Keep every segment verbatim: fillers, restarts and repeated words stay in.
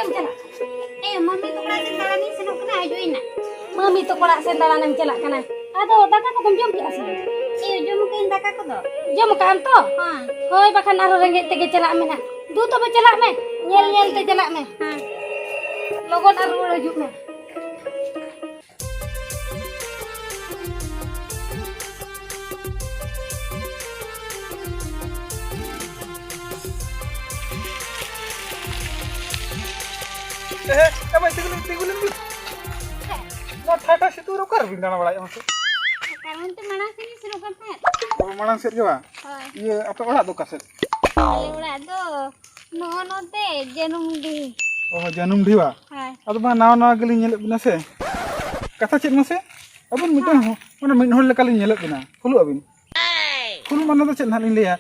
ᱮᱢ ᱪᱟᱞᱟᱜ? ᱮ, ᱢᱟᱹᱢᱤ ᱛᱟᱠᱚ ᱚᱲᱟᱜ ᱥᱮᱱ ᱫᱟᱬᱟᱱᱤᱧ ᱥᱮᱱᱚᱜ ᱠᱟᱱᱟ, ᱦᱤᱡᱩᱜ ᱟᱹᱧ ᱱᱟᱜ᱾ ᱢᱟᱹᱢᱤ ᱛᱟᱠᱚ ᱚᱲᱟᱜ ᱥᱮᱱ ᱫᱟᱬᱟᱱᱮᱢ ᱪᱟᱞᱟᱜ ᱠᱟᱱᱟ? ᱟᱫᱚ ᱫᱟᱠᱟ ᱠᱚᱫᱚᱢ ᱡᱚᱢ ᱠᱮᱜᱼᱟ ᱥᱮ ᱵᱟᱝ? ᱮ, ᱡᱚᱢ ᱠᱟᱜ ᱟᱹᱧ ᱫᱟᱠᱟ ᱠᱚᱫᱚ᱾ ᱡᱚᱢ ᱠᱟᱜ ᱟᱢ ᱛᱚ? ᱦᱮᱸ᱾ ᱦᱳᱭ, ᱵᱟᱠᱷᱟᱱ ᱟᱨᱦᱚᱸ ᱨᱮᱸᱜᱮᱡ ᱛᱮᱜᱮ ᱪᱟᱞᱟᱜ ᱢᱮ ᱱᱟᱜ᱾ ᱫᱩ, ᱛᱚᱵᱮ ᱪᱟᱞᱟᱜ ᱢᱮ, ᱧᱮᱞ ᱧᱮᱞ ᱛᱮ ᱪᱟᱞᱟᱜ ᱢᱮ᱾ ᱦᱮᱸ᱾ ᱞᱚᱜᱚᱱ ᱟᱨ ᱨᱩᱣᱟᱹᱲ ᱦᱤᱡᱩᱜ ᱢᱮ᱾ ᱮ, ᱮ, ᱢᱟᱹᱭ, ᱛᱤᱸᱜᱩ ᱞᱮᱱ, ᱛᱤᱸᱜᱩ ᱞᱮᱱ ᱵᱤᱱ᱾ ᱱᱚᱣᱟ ᱴᱷᱟᱴᱟ ᱥᱤᱛᱩᱝ ᱨᱮ ᱚᱠᱟ ᱨᱮᱵᱤᱱ ᱫᱟᱬᱟ ᱵᱟᱲᱟᱭᱮᱫᱼᱟ ᱢᱟᱥᱮ? ᱚᱠᱟ ᱨᱮ ᱚᱱᱛᱮ ᱢᱟᱲᱟᱝ ᱥᱮᱫ ᱞᱤᱧ ᱥᱮᱱᱚᱜ ᱠᱟᱱ ᱛᱟᱦᱮᱸᱫ᱾ ᱚ, ᱢᱟᱲᱟᱝ ᱥᱮᱫ ᱜᱮ ᱵᱟᱝ? ᱦᱳᱭ᱾ ᱤᱭᱟᱹ, ᱟᱯᱮ ᱚᱲᱟᱜ ᱫᱚ ᱚᱠᱟ ᱥᱮᱫ? ᱟᱞᱮ ᱚᱲᱟᱜ ᱫᱚ ᱱᱚᱜᱼᱚ ᱱᱚᱛᱮ ᱡᱟᱹᱱᱩᱢᱰᱤ᱾ ᱚ, ᱡᱟᱹᱱᱩᱢᱰᱤ ᱵᱟ? ᱦᱳᱭ᱾ ᱟᱫᱚ ᱵᱟᱝ, ᱱᱟᱣᱟ ᱱᱟᱣᱟ ᱜᱮᱞᱤᱧ ᱧᱮᱞᱮᱫ ᱵᱤᱱᱟ ᱥᱮ᱾ ᱠᱟᱛᱷᱟ ᱪᱮᱫ ᱢᱟᱥᱮ? ᱟᱹᱵᱤᱱ ᱢᱤᱫᱴᱟᱝ ᱦᱚ-, ᱢᱟᱱᱮ ᱢᱤᱫ ᱦᱚᱲ ᱞᱮᱠᱟᱞᱤᱧ ᱧᱮᱞᱮᱫ ᱵᱤᱱᱟ᱾ ᱯᱷᱩᱞᱩᱜ ᱟᱹᱵᱤᱱ? ᱯᱷᱩᱞ ᱢᱟᱱᱮ ᱫᱚ ᱪᱮᱫ ᱱᱟᱦᱟᱜ ᱞᱤᱧ ᱞᱟᱹᱭᱟ?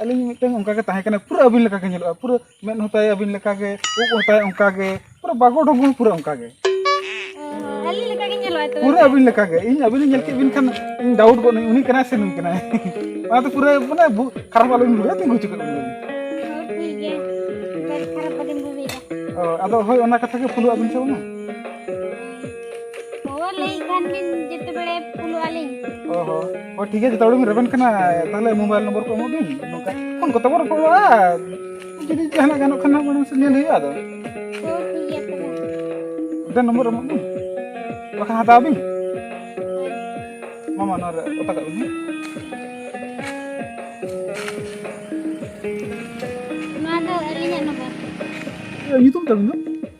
ᱟᱹᱞᱤᱧ ᱢᱤᱫᱴᱟᱝ ᱚᱱᱠᱟ ᱜᱮ ᱛᱟᱦᱮᱸ ᱠᱟᱱᱟ, ᱯᱩᱨᱟᱹ ᱟᱹᱵᱤᱱ ᱞᱮᱠᱟ ᱜᱮ ᱧᱮᱞᱚᱜᱼᱟ, ᱯᱩᱨᱟᱹ ᱢᱮᱫ ᱦᱚᱸᱛᱟᱭ ᱟᱹᱵᱤᱱ ᱞᱮᱠᱟ ᱜᱮ, ᱩᱵ ᱦᱚᱸᱛᱟᱭ ᱚᱱᱠᱟ ᱜᱮ, ᱯᱩᱨᱟᱹ ᱵᱟᱜᱚ ᱰᱚᱜᱚ ᱯᱩᱨᱟᱹ ᱚᱱᱠᱟ ᱜᱮ᱾ ᱚ, ᱟᱹᱞᱤᱧ ᱞᱮᱠᱟ ᱜᱮ ᱧᱮᱞᱚᱜᱼᱟᱭ ᱛᱚᱵᱮ ᱯᱩᱨᱟᱹ ᱠᱷᱟᱱ᱾ ᱟᱹᱵᱤᱱ ᱞᱮᱠᱟ ᱜᱮ᱾ ᱤᱧ ᱟᱹᱵᱤᱱ ᱞᱤᱧ ᱧᱮᱞ ᱠᱮᱫ ᱵᱤᱱ ᱠᱷᱟᱱ ᱤᱧ ᱰᱟᱣᱩᱴ ᱜᱚᱫ ᱱᱟᱹᱧ, ᱩᱱᱤ ᱠᱟᱱᱟᱭ ᱥᱮ ᱱᱩᱭ ᱠᱟᱱᱟᱭ? ᱚᱱᱟᱛᱮ ᱯᱩᱨᱟᱹ ᱢᱟᱱᱮ ᱵᱩ-, ᱠᱷᱟᱨᱟᱯ ᱟᱞᱚ ᱵᱤᱱ ᱵᱩᱡᱷᱟᱹᱣᱟ, ᱛᱤᱸᱜᱩ ᱦᱚᱪᱚ ᱠᱟᱜ ᱵᱤᱱ᱾ ᱦᱳᱭ, ᱴᱷᱤᱠ ᱜᱮᱭᱟ᱾ ᱵᱟᱹᱲᱤᱡ ᱠᱷᱟᱨᱟᱯ ᱵᱟᱹᱞᱤᱧ ᱵᱩᱡᱷᱟᱹᱣᱟ᱾ ᱚ, ᱟᱫᱚ ᱦᱳᱭ, ᱚᱱᱟ ᱠᱟᱛᱷᱟ ᱜᱮ ᱯᱷᱩᱞᱩᱜ ᱟᱹᱵᱤᱱ ᱥᱮ ᱵᱟᱝᱟ? ᱦᱳᱭ, ᱞᱟᱹᱭᱮᱫ ᱠᱷᱟᱱ ᱵᱤᱱ ᱡᱮᱛᱮ ᱵᱮᱲᱮ ᱯᱷᱩᱞᱩᱜ ᱟᱹᱞᱤᱧ᱾ ᱚ ᱦᱚᱸ᱾ ᱦᱳᱭ, ᱴᱷᱤᱠ ᱜᱮᱭᱟ, ᱡᱚᱛᱚ ᱦᱚᱲ ᱵᱤᱱ ᱨᱮᱵᱮᱱ ᱠᱟᱱᱟ, ᱛᱟᱦᱚᱞᱮ ᱢᱳᱵᱟᱭᱤᱞ ᱱᱚᱢᱵᱚᱨ ᱠᱚ ᱮᱢᱚᱜ ᱵᱤᱱ, ᱱᱚᱝᱠᱟ ᱯᱷᱳᱱ ᱠᱚᱛᱮ ᱵᱚᱱ ᱨᱚᱯᱚᱲᱚᱜᱼᱟ, ᱡᱩᱫᱤ ᱡᱟᱦᱟᱱᱟᱜ ᱜᱟᱱᱚᱜ ᱠᱷᱟᱱ ᱦᱟᱸᱜ ᱢᱟᱲᱟᱝ ᱥᱮᱫ ᱧᱮᱞ ᱦᱩᱭᱩᱜᱼᱟ ᱟᱫᱚ᱾ ᱦᱳᱭ, ᱴᱷᱤᱠ ᱜᱮᱭᱟ ᱛᱚᱵᱮ᱾ ᱢᱤᱫᱴᱟᱝ ᱱᱚᱢᱵᱚᱨ ᱮᱢᱚᱜ ᱵᱤᱱ, ᱵᱟᱠᱷᱟᱱ ᱦᱟᱛᱟᱣ ᱵᱤᱱ᱾ ᱦᱳᱭ᱾ ᱢᱟᱢᱟ, ᱱᱚᱣᱟ ᱨᱮ ᱚᱛᱟ ᱠᱟᱜ ᱵᱤᱱ, ᱦᱮᱸ? ᱱᱚᱣᱟ ᱫᱚ ᱟᱹᱞᱤᱧᱟᱜ ᱱᱚᱢᱵᱚᱨ᱾ ᱤᱭᱟᱹ, ᱧᱩᱛᱩᱢ ᱛᱟᱵᱤᱱ ᱫᱚ?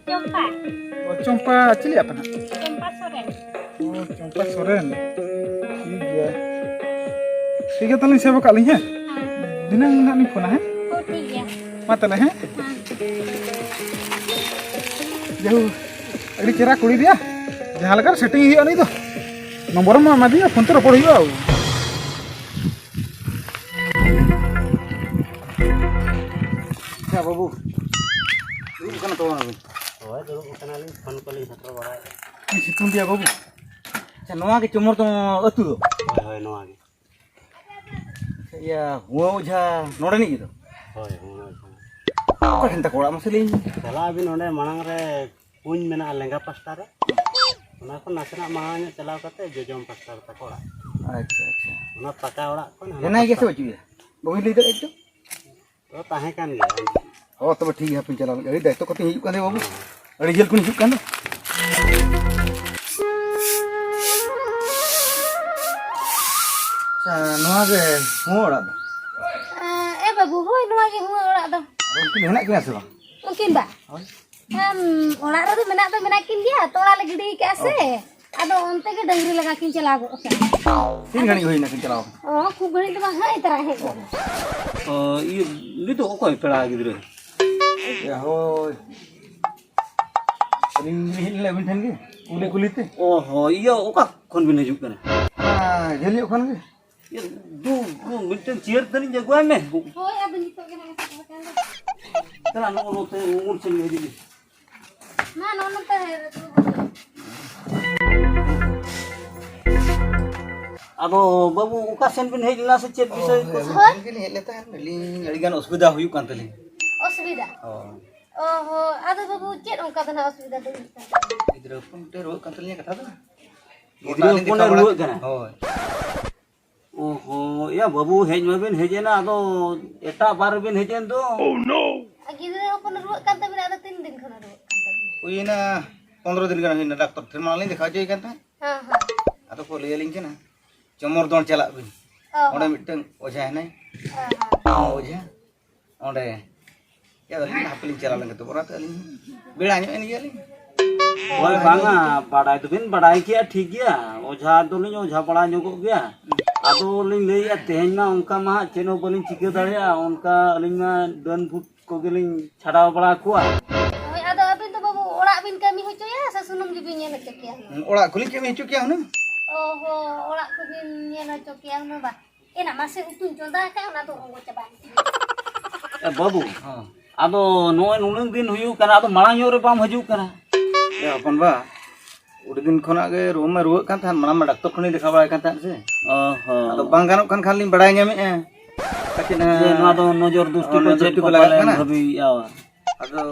ᱪᱚᱢᱯᱟ᱾ ᱚ, ᱪᱚᱢᱯᱟ ᱪᱤᱞᱤ ᱟᱯᱮ ᱱᱟᱦᱟᱜ? ᱪᱚᱢᱯᱟ ᱥᱚᱨᱮᱱ᱾ ᱚ, ᱪᱚᱢᱯᱟ ᱥᱚᱨᱮᱱ᱾ ᱴᱷᱤᱠ ᱜᱮᱭᱟ᱾ ᱴᱷᱤᱠ ᱜᱮᱭᱟ, ᱛᱟᱦᱚᱞᱮ ᱥᱮᱵᱷ ᱟᱠᱟᱫ ᱞᱤᱧ, ᱦᱮᱸ? ᱦᱮᱸ᱾ ᱫᱷᱤᱱᱟᱹᱝ ᱱᱟᱦᱟᱜ ᱞᱤᱧ ᱯᱷᱳᱱᱟ, ᱦᱮᱸ? ᱦᱳᱭ, ᱴᱷᱤᱠ ᱜᱮᱭᱟ᱾ ᱢᱟ ᱛᱟᱦᱚᱞᱮ, ᱦᱮᱸ? ᱦᱮᱸ᱾ ᱡᱟᱦᱳ, ᱟᱹᱰᱤ ᱪᱮᱦᱨᱟ ᱠᱩᱲᱤ ᱜᱮᱭᱟ᱾ ᱡᱟᱦᱟᱸ ᱞᱮᱠᱟ ᱨᱮ ᱥᱮᱴᱤᱝ ᱦᱩᱭᱩᱜᱼᱟ ᱱᱩᱭ ᱫᱚ᱾ ᱱᱚᱢᱵᱚᱨ ᱢᱟ ᱮᱢᱟ ᱫᱤᱧᱟ, ᱯᱷᱳᱱ ᱛᱮ ᱨᱚᱯᱚᱲ ᱦᱩᱭᱩᱜᱼᱟ᱾ ᱟᱪᱪᱷᱟ ᱵᱟᱹᱵᱩ, ᱫᱩᱲᱩᱵ ᱠᱟᱱᱟ ᱛᱚ ᱚᱱᱟ ᱵᱤᱱ? ᱦᱳᱭ, ᱫᱩᱲᱩᱵ ᱟᱠᱟᱱᱟᱞᱤᱧ, ᱯᱷᱳᱱ ᱠᱚᱞᱤᱧ ᱥᱮᱴᱮᱨ ᱵᱟᱲᱟᱭᱮᱫᱼᱟ᱾ ᱥᱤᱛᱩᱝ ᱜᱮᱭᱟ ᱵᱟᱹᱵᱩ᱾ ᱟᱪᱪᱷᱟ, ᱱᱚᱣᱟ ᱜᱮ ᱪᱚᱢᱚᱨ ᱫᱚ ᱟᱹᱛᱩ ᱫᱚ? ᱦᱳᱭ, ᱦᱳᱭ, ᱱᱚᱣᱟ ᱜᱮ᱾ ᱤᱭᱟᱹ, ᱦᱩᱣᱟᱹ ᱚᱡᱷᱟ ᱱᱚᱰᱮᱱᱤᱡ ᱜᱮ ᱫᱚ? ᱦᱳᱭ, ᱦᱩᱣᱟᱹ ᱚᱡᱷᱟ᱾ ᱚᱠᱟ ᱴᱷᱮᱱ ᱛᱟᱠᱚ ᱚᱲᱟᱜ ᱢᱟᱥᱮ ᱞᱟᱹᱭᱟᱹᱧ ᱢᱮ? ᱪᱟᱞᱟᱜ ᱟᱵᱤᱱ ᱚᱸᱰᱮ ᱢᱟᱲᱟᱝ ᱨᱮ ᱠᱩᱧ ᱢᱮᱱᱟᱜᱼᱟ ᱞᱮᱸᱜᱟ ᱯᱟᱥᱴᱟ ᱨᱮ, ᱚᱱᱟ ᱠᱷᱚᱱ ᱱᱟᱥᱮᱱᱟᱜ ᱢᱟᱲᱟᱝ ᱧᱚᱜ ᱪᱟᱞᱟᱣ ᱠᱟᱛᱮ ᱡᱚᱡᱚᱢ ᱯᱟᱥᱴᱟ ᱨᱮ ᱛᱟᱠᱚ ᱚᱲᱟᱜ᱾ ᱟᱪᱪᱷᱟ, ᱟᱪᱪᱷᱟ᱾ ᱚᱱᱟ ᱯᱟᱠᱟ ᱚᱲᱟᱜ ᱠᱷᱚᱱ ᱦᱟᱱᱟ ᱦᱮᱱᱟᱭ ᱜᱮᱭᱟ ᱥᱮ ᱯᱟᱥᱴᱟ᱾ ᱵᱟᱹᱪᱩᱜ ᱮᱭᱟ? ᱵᱟᱹᱵᱤᱱ ᱞᱟᱹᱭ ᱫᱟᱲᱮᱭᱟᱜ ᱪᱚ? ᱛᱚ, ᱛᱟᱦᱮᱸ ᱠᱟᱱ ᱜᱮᱭᱟ᱾ ᱦᱚᱸ, ᱛᱚᱵᱮ ᱴᱷᱤᱠ ᱜᱮᱭᱟ, ᱦᱟᱯᱮᱧ ᱪᱟᱞᱟᱣ ᱞᱮᱱ ᱜᱮ᱾ ᱟᱹᱰᱤ ᱫᱟᱭᱤᱛᱛᱚ ᱠᱟᱛᱮᱧ ᱦᱤᱡᱩᱜ ᱠᱟᱱ ᱫᱚ ᱵᱟᱹᱵᱩ᱾ ᱟᱹᱰᱤ ᱡᱷᱟᱹᱞ ᱠᱷᱚᱱ ᱦᱤᱡᱩᱜ ᱠᱟᱱ ᱫᱚ᱾ ᱟᱪᱪᱷᱟ, ᱱᱚᱣᱟ ᱜᱮ ᱦᱩᱣᱟᱹ ᱚᱲᱟᱜ ᱫᱚ? ᱮ ᱵᱟᱹᱵᱩ, ᱦᱳᱭ, ᱱᱚᱣᱟ ᱜᱮ ᱦᱩᱣᱟᱹ ᱚᱲᱟᱜ ᱫᱚ᱾ ᱩᱱᱠᱤᱱ ᱦᱮᱱᱟᱜ ᱠᱤᱱᱟ ᱥᱮ ᱵᱟᱝ? ᱩᱱᱠᱤᱱ ᱵᱟ? ᱦᱳᱭ᱾ ᱮᱢ, ᱚᱲᱟᱜ ᱨᱮᱫᱚ ᱢᱮᱱᱟᱜ ᱫᱚ ᱢᱮᱱᱟᱜ ᱠᱤᱱ ᱜᱮᱭᱟ, ᱛᱚᱲᱟ ᱞᱮ ᱜᱤᱰᱤ ᱟᱠᱟᱫᱼᱟ ᱥᱮ᱾ ᱚ᱾ ᱟᱫᱚ ᱚᱱᱛᱮ ᱜᱮ ᱰᱟᱹᱝᱨᱤ ᱞᱟᱜᱟ ᱠᱤᱱ ᱪᱟᱞᱟᱣ ᱜᱚᱫ ᱟᱠᱟᱱᱟ᱾ ᱛᱤᱱ ᱜᱷᱟᱹᱲᱤᱡ ᱦᱩᱭᱱᱟ ᱠᱤᱱ ᱪᱟᱞᱟᱣ ᱠᱟᱱᱟ? ᱚ, ᱠᱷᱩᱵ ᱜᱷᱟᱹᱲᱤᱡ ᱫᱚ ᱵᱟᱝ, ᱦᱮᱡ ᱛᱟᱨᱟ ᱦᱮᱡ ᱜᱚᱫ ᱮᱱᱟ᱾ ᱚ, ᱤᱭᱟᱹ, ᱩᱱᱤ ᱫᱚ ᱚᱠᱚᱭ ᱯᱮᱲᱟ ᱜᱤᱫᱽᱨᱟᱹ? ᱭᱟ, ᱦᱳᱭ᱾ ᱟᱹᱞᱤᱧ ᱞᱤᱧ ᱦᱮᱡ ᱞᱮᱱᱟ ᱟᱹᱵᱤᱱ ᱴᱷᱮᱱ ᱜᱮ, ᱠᱩᱞᱤ ᱠᱩᱞᱤ ᱛᱮ᱾ ᱚ ᱦᱚᱸ, ᱤᱭᱟᱹ, ᱚᱠᱟ ᱠᱷᱚᱱ ᱵᱤᱱ ᱦᱤᱡᱩᱜ ᱠᱟᱱᱟ? ᱦᱮᱸ, ᱡᱷᱟᱹᱞ ᱧᱚᱜ ᱠᱷᱚᱱ ᱜᱮ᱾ ᱤᱭᱟᱹ, ᱫᱩ, ᱫᱩ, ᱢᱤᱫᱴᱮᱱ ᱪᱤᱭᱟᱹᱨ ᱛᱟᱹᱱᱤᱡ ᱟᱹᱜᱩᱣᱟᱭ ᱢᱮ᱾ ᱦᱳᱭ, ᱟᱫᱚ ᱱᱤᱛᱚᱜ ᱜᱮ ᱱᱟᱜ ᱥᱮᱴᱮᱨ ᱟᱠᱟᱱ ᱫᱚ᱾ ᱫᱮᱞᱟ, ᱱᱚᱜᱼᱚ ᱱᱚᱛᱮ ᱩᱢᱩᱞ ᱥᱮᱱ ᱜᱮ ᱦᱤᱡᱩᱜ ᱢᱮ᱾ ᱢᱟ, ᱱᱚᱜᱼᱚ ᱱᱚᱛᱮ ᱨᱮ ᱫᱩᱲᱩᱵ ᱢᱮ᱾ ᱟᱫᱚ ᱵᱟᱹᱵᱩ, ᱚᱠᱟ ᱥᱮᱱ ᱵᱤᱱ ᱦᱮᱡ ᱞᱮᱱᱟ ᱥᱮ ᱪᱮᱫ ᱵᱤᱥᱚᱭ ᱠᱚ? ᱦᱳᱭ, ᱟᱹᱵᱤᱱ ᱴᱷᱮᱱ ᱜᱮᱞᱤᱧ ᱦᱮᱡ ᱞᱮᱱ ᱛᱟᱦᱮᱸᱫ, ᱟᱹᱞᱤᱧ ᱟᱹᱰᱤ ᱜᱟᱱ ᱚᱥᱩᱵᱤᱫᱷᱟ ᱦᱩᱭᱩᱜ ᱠᱟᱱ ᱛᱟᱹᱞᱤᱧ᱾ ᱚᱥᱩᱵᱤᱫᱷᱟ? ᱦᱳᱭ᱾ ᱚ ᱦᱚᱸ, ᱟᱫᱚ ᱵᱟᱹᱵᱩ, ᱪᱮᱫ ᱚᱱᱠᱟ ᱫᱚ ᱱᱟᱜ ᱚᱥᱩᱵᱤᱫᱷᱟ ᱫᱚ ᱦᱩᱭᱩᱜ ᱠᱟᱱ ᱛᱟᱵᱤᱱᱟ? ᱜᱤᱫᱽᱨᱟᱹ ᱦᱚᱯᱚᱱ ᱢᱤᱫᱴᱮᱱ ᱨᱩᱣᱟᱹᱜ ᱠᱟᱱ ᱛᱟᱹᱞᱤᱧᱟ, ᱠᱟᱛᱷᱟ ᱫᱚ᱾ ᱜᱤᱫᱽᱨᱟᱹ ᱜᱚᱴᱟ ᱞᱤᱧ ᱦᱚᱯᱚᱱᱮ ᱫᱮᱠᱷᱟᱣ ᱵᱟᱲᱟ ᱨᱩᱣᱟᱹᱜ ᱠᱟᱱᱟ? ᱦᱳᱭ᱾ ᱚ ᱦᱚᱸ, ᱭᱟ ᱵᱟᱹᱵᱩ, ᱦᱮᱡ ᱢᱟᱵᱤᱱ ᱦᱮᱡ ᱮᱱᱟ, ᱟᱫᱚ ᱮᱴᱟᱜ ᱵᱟᱨ ᱨᱮᱵᱤᱱ ᱦᱮᱡ ᱮᱱ ᱫᱚ᱾ ᱟᱨ ᱜᱤᱫᱽᱨᱟᱹ ᱦᱚᱯᱚᱱᱮ ᱨᱩᱣᱟᱹᱜ ᱠᱟᱱ ᱛᱟᱵᱤᱱᱟ, ᱟᱫᱚ ᱛᱤᱱ ᱫᱤᱱ ᱠᱷᱚᱱᱮ ᱨᱩᱣᱟᱹᱜ ᱠᱟᱱ ᱛᱟᱵᱤᱱᱟ? ᱦᱩᱭᱮᱱᱟ ᱯᱚᱱᱨᱚ ᱫᱤᱱ ᱜᱟᱱ ᱦᱩᱭᱱᱟ, ᱰᱟᱠᱛᱚᱨ ᱴᱷᱮᱱ ᱢᱟ ᱞᱤᱧ ᱫᱮᱠᱷᱟᱣ ᱦᱚᱪᱚᱭᱮ ᱠᱟᱱ ᱛᱟᱦᱮᱸᱫ᱾ ᱦᱮᱸ, ᱦᱮᱸ᱾ ᱟᱫᱚ ᱠᱚ ᱞᱟᱹᱭ ᱟᱹᱞᱤᱧ ᱠᱟᱱᱟ, ᱪᱚᱢᱚᱨ ᱫᱚᱱ ᱪᱟᱞᱟᱜ ᱵᱤᱱ᱾ ᱚ ᱚᱸᱰᱮ ᱦᱚᱸ᱾ ᱢᱤᱫᱴᱟᱝ ᱚᱡᱷᱟ ᱦᱮᱱᱟᱭ᱾ ᱦᱮᱸ, ᱦᱮᱸ᱾ ᱚᱡᱷᱟ ᱚᱸᱰᱮ᱾ ᱭᱟ, ᱟᱹᱞᱤᱧ ᱦᱟᱯᱮ ᱞᱤᱧ ᱪᱟᱞᱟᱣ ᱞᱮᱱ ᱜᱮ, ᱛᱚ ᱵᱚᱨᱟ ᱛᱮ ᱟᱹᱞᱤᱧ ᱵᱮᱲᱟ ᱧᱚᱜ ᱮᱱ ᱜᱮᱭᱟᱞᱤᱧ᱾ ᱦᱳᱭ, ᱵᱟᱝᱟ, ᱵᱟᱰᱟᱭ ᱫᱚᱵᱤᱱ ᱵᱟᱰᱟᱭ ᱜᱮᱭᱟ, ᱴᱷᱤᱠ ᱜᱮᱭᱟ, ᱚᱡᱷᱟ ᱫᱚᱞᱤᱧ ᱚᱡᱷᱟ ᱵᱟᱲᱟ ᱧᱚᱜᱚᱜ ᱜᱮᱭᱟ᱾ ᱟᱫᱚ ᱞᱤᱧ ᱞᱟᱹᱭᱮᱫᱼᱟ, ᱛᱮᱦᱮᱧ ᱢᱟ ᱚᱱᱠᱟ ᱢᱟ ᱦᱟᱸᱜ ᱪᱮᱫ ᱦᱚᱸ ᱵᱟᱹᱞᱤᱧ ᱪᱤᱠᱟᱹ ᱫᱟᱲᱮᱭᱟᱜᱼᱟ, ᱚᱱᱠᱟ ᱟᱹᱞᱤᱧ ᱢᱟ ᱰᱟᱹᱱ ᱵᱷᱩᱛ ᱠᱚᱜᱮᱞᱤᱧ ᱪᱷᱟᱰᱟᱣ ᱵᱟᱲᱟ ᱠᱚᱣᱟ᱾ ᱦᱳᱭ, ᱟᱫᱚ ᱟᱹᱵᱤᱱ ᱫᱚ ᱵᱟᱹᱵᱩ ᱚᱲᱟᱜ ᱵᱤᱱ ᱠᱟᱹᱢᱤ ᱦᱚᱪᱚᱭᱟ ᱥᱮ ᱥᱩᱱᱩᱢ ᱜᱮᱵᱤᱱ ᱧᱮᱞ ᱦᱚᱪᱚ ᱠᱮᱭᱟ ᱦᱩᱱᱟᱹᱝ? ᱚᱲᱟᱜ ᱠᱚᱞᱤᱧ ᱠᱟᱹᱢᱤ ᱦᱚᱪᱚ ᱠᱮᱭᱟ ᱦᱩᱱᱟᱹᱝ᱾ ᱚ ᱦᱚᱸ, ᱚᱲᱟᱜ ᱠᱚᱵᱤᱱ ᱧᱮᱞ ᱦᱚᱪᱚ ᱠᱮᱭᱟ ᱦᱩᱱᱟᱹᱝ ᱵᱟ? ᱮᱱᱟ ᱢᱟᱥᱮ ᱩᱛᱩᱧ ᱪᱚᱸᱫᱟ ᱟᱠᱟᱫ, ᱚᱱᱟ ᱫᱚ ᱚᱸᱜᱚ ᱪᱟᱵᱟᱭᱮᱱ ᱛᱤᱧᱟ᱾ ᱮ ᱵᱟᱹᱵᱩ, ᱦᱚᱸ᱾ ᱟᱫᱚ ᱱᱚᱜᱼᱚᱭ ᱱᱩᱱᱟᱹᱝ ᱫᱤᱱ ᱦᱩᱭᱩᱜ ᱠᱟᱱᱟ, ᱟᱫᱚ ᱢᱟᱲᱟᱝ ᱧᱚᱜ ᱨᱮ ᱵᱟᱢ ᱦᱤᱡᱩᱜ ᱠᱟᱱᱟ? ᱮ ᱦᱚᱯᱚᱱ ᱵᱟ, ᱟᱹᱰᱤ ᱫᱤᱱ ᱠᱷᱚᱱᱟᱜ ᱜᱮ ᱨᱩᱣᱟᱹ ᱢᱟ ᱨᱩᱣᱟᱹᱜ ᱠᱟᱱ ᱛᱟᱦᱮᱸᱫ, ᱢᱟᱲᱟᱝ ᱢᱟ ᱰᱟᱠᱛᱚᱨ ᱠᱷᱚᱱᱤᱧ ᱫᱮᱠᱷᱟᱣ ᱵᱟᱲᱟᱭ ᱠᱟᱱ ᱛᱟᱦᱮᱸᱫ ᱥᱮ᱾ ᱚ ᱦᱚᱸ᱾ ᱟᱫᱚ ᱵᱟᱝ ᱜᱟᱱᱚᱜ ᱠᱟᱱ ᱠᱷᱟᱱ ᱞᱤᱧ ᱵᱟᱲᱟᱭ ᱧᱟᱢᱮᱫᱼᱟ᱾ ᱠᱟᱹᱴᱤᱡ ᱱᱟ-, ᱡᱮ ᱱᱚᱣᱟ ᱫᱚ ᱱᱚᱡᱚᱨ ᱫᱩᱥᱴᱤ ᱚ, ᱠᱚ ᱱᱚᱡᱚᱨ ᱪᱮᱫ ᱫᱩᱥᱴᱤ ᱠᱚ ᱠᱚ ᱞᱟᱜᱟᱜ ᱯᱟᱞᱮᱱ ᱠᱟᱱᱟ᱾ ᱵᱷᱟᱹᱵᱤᱭᱮᱫᱼᱟ᱾ ᱟᱫᱚ,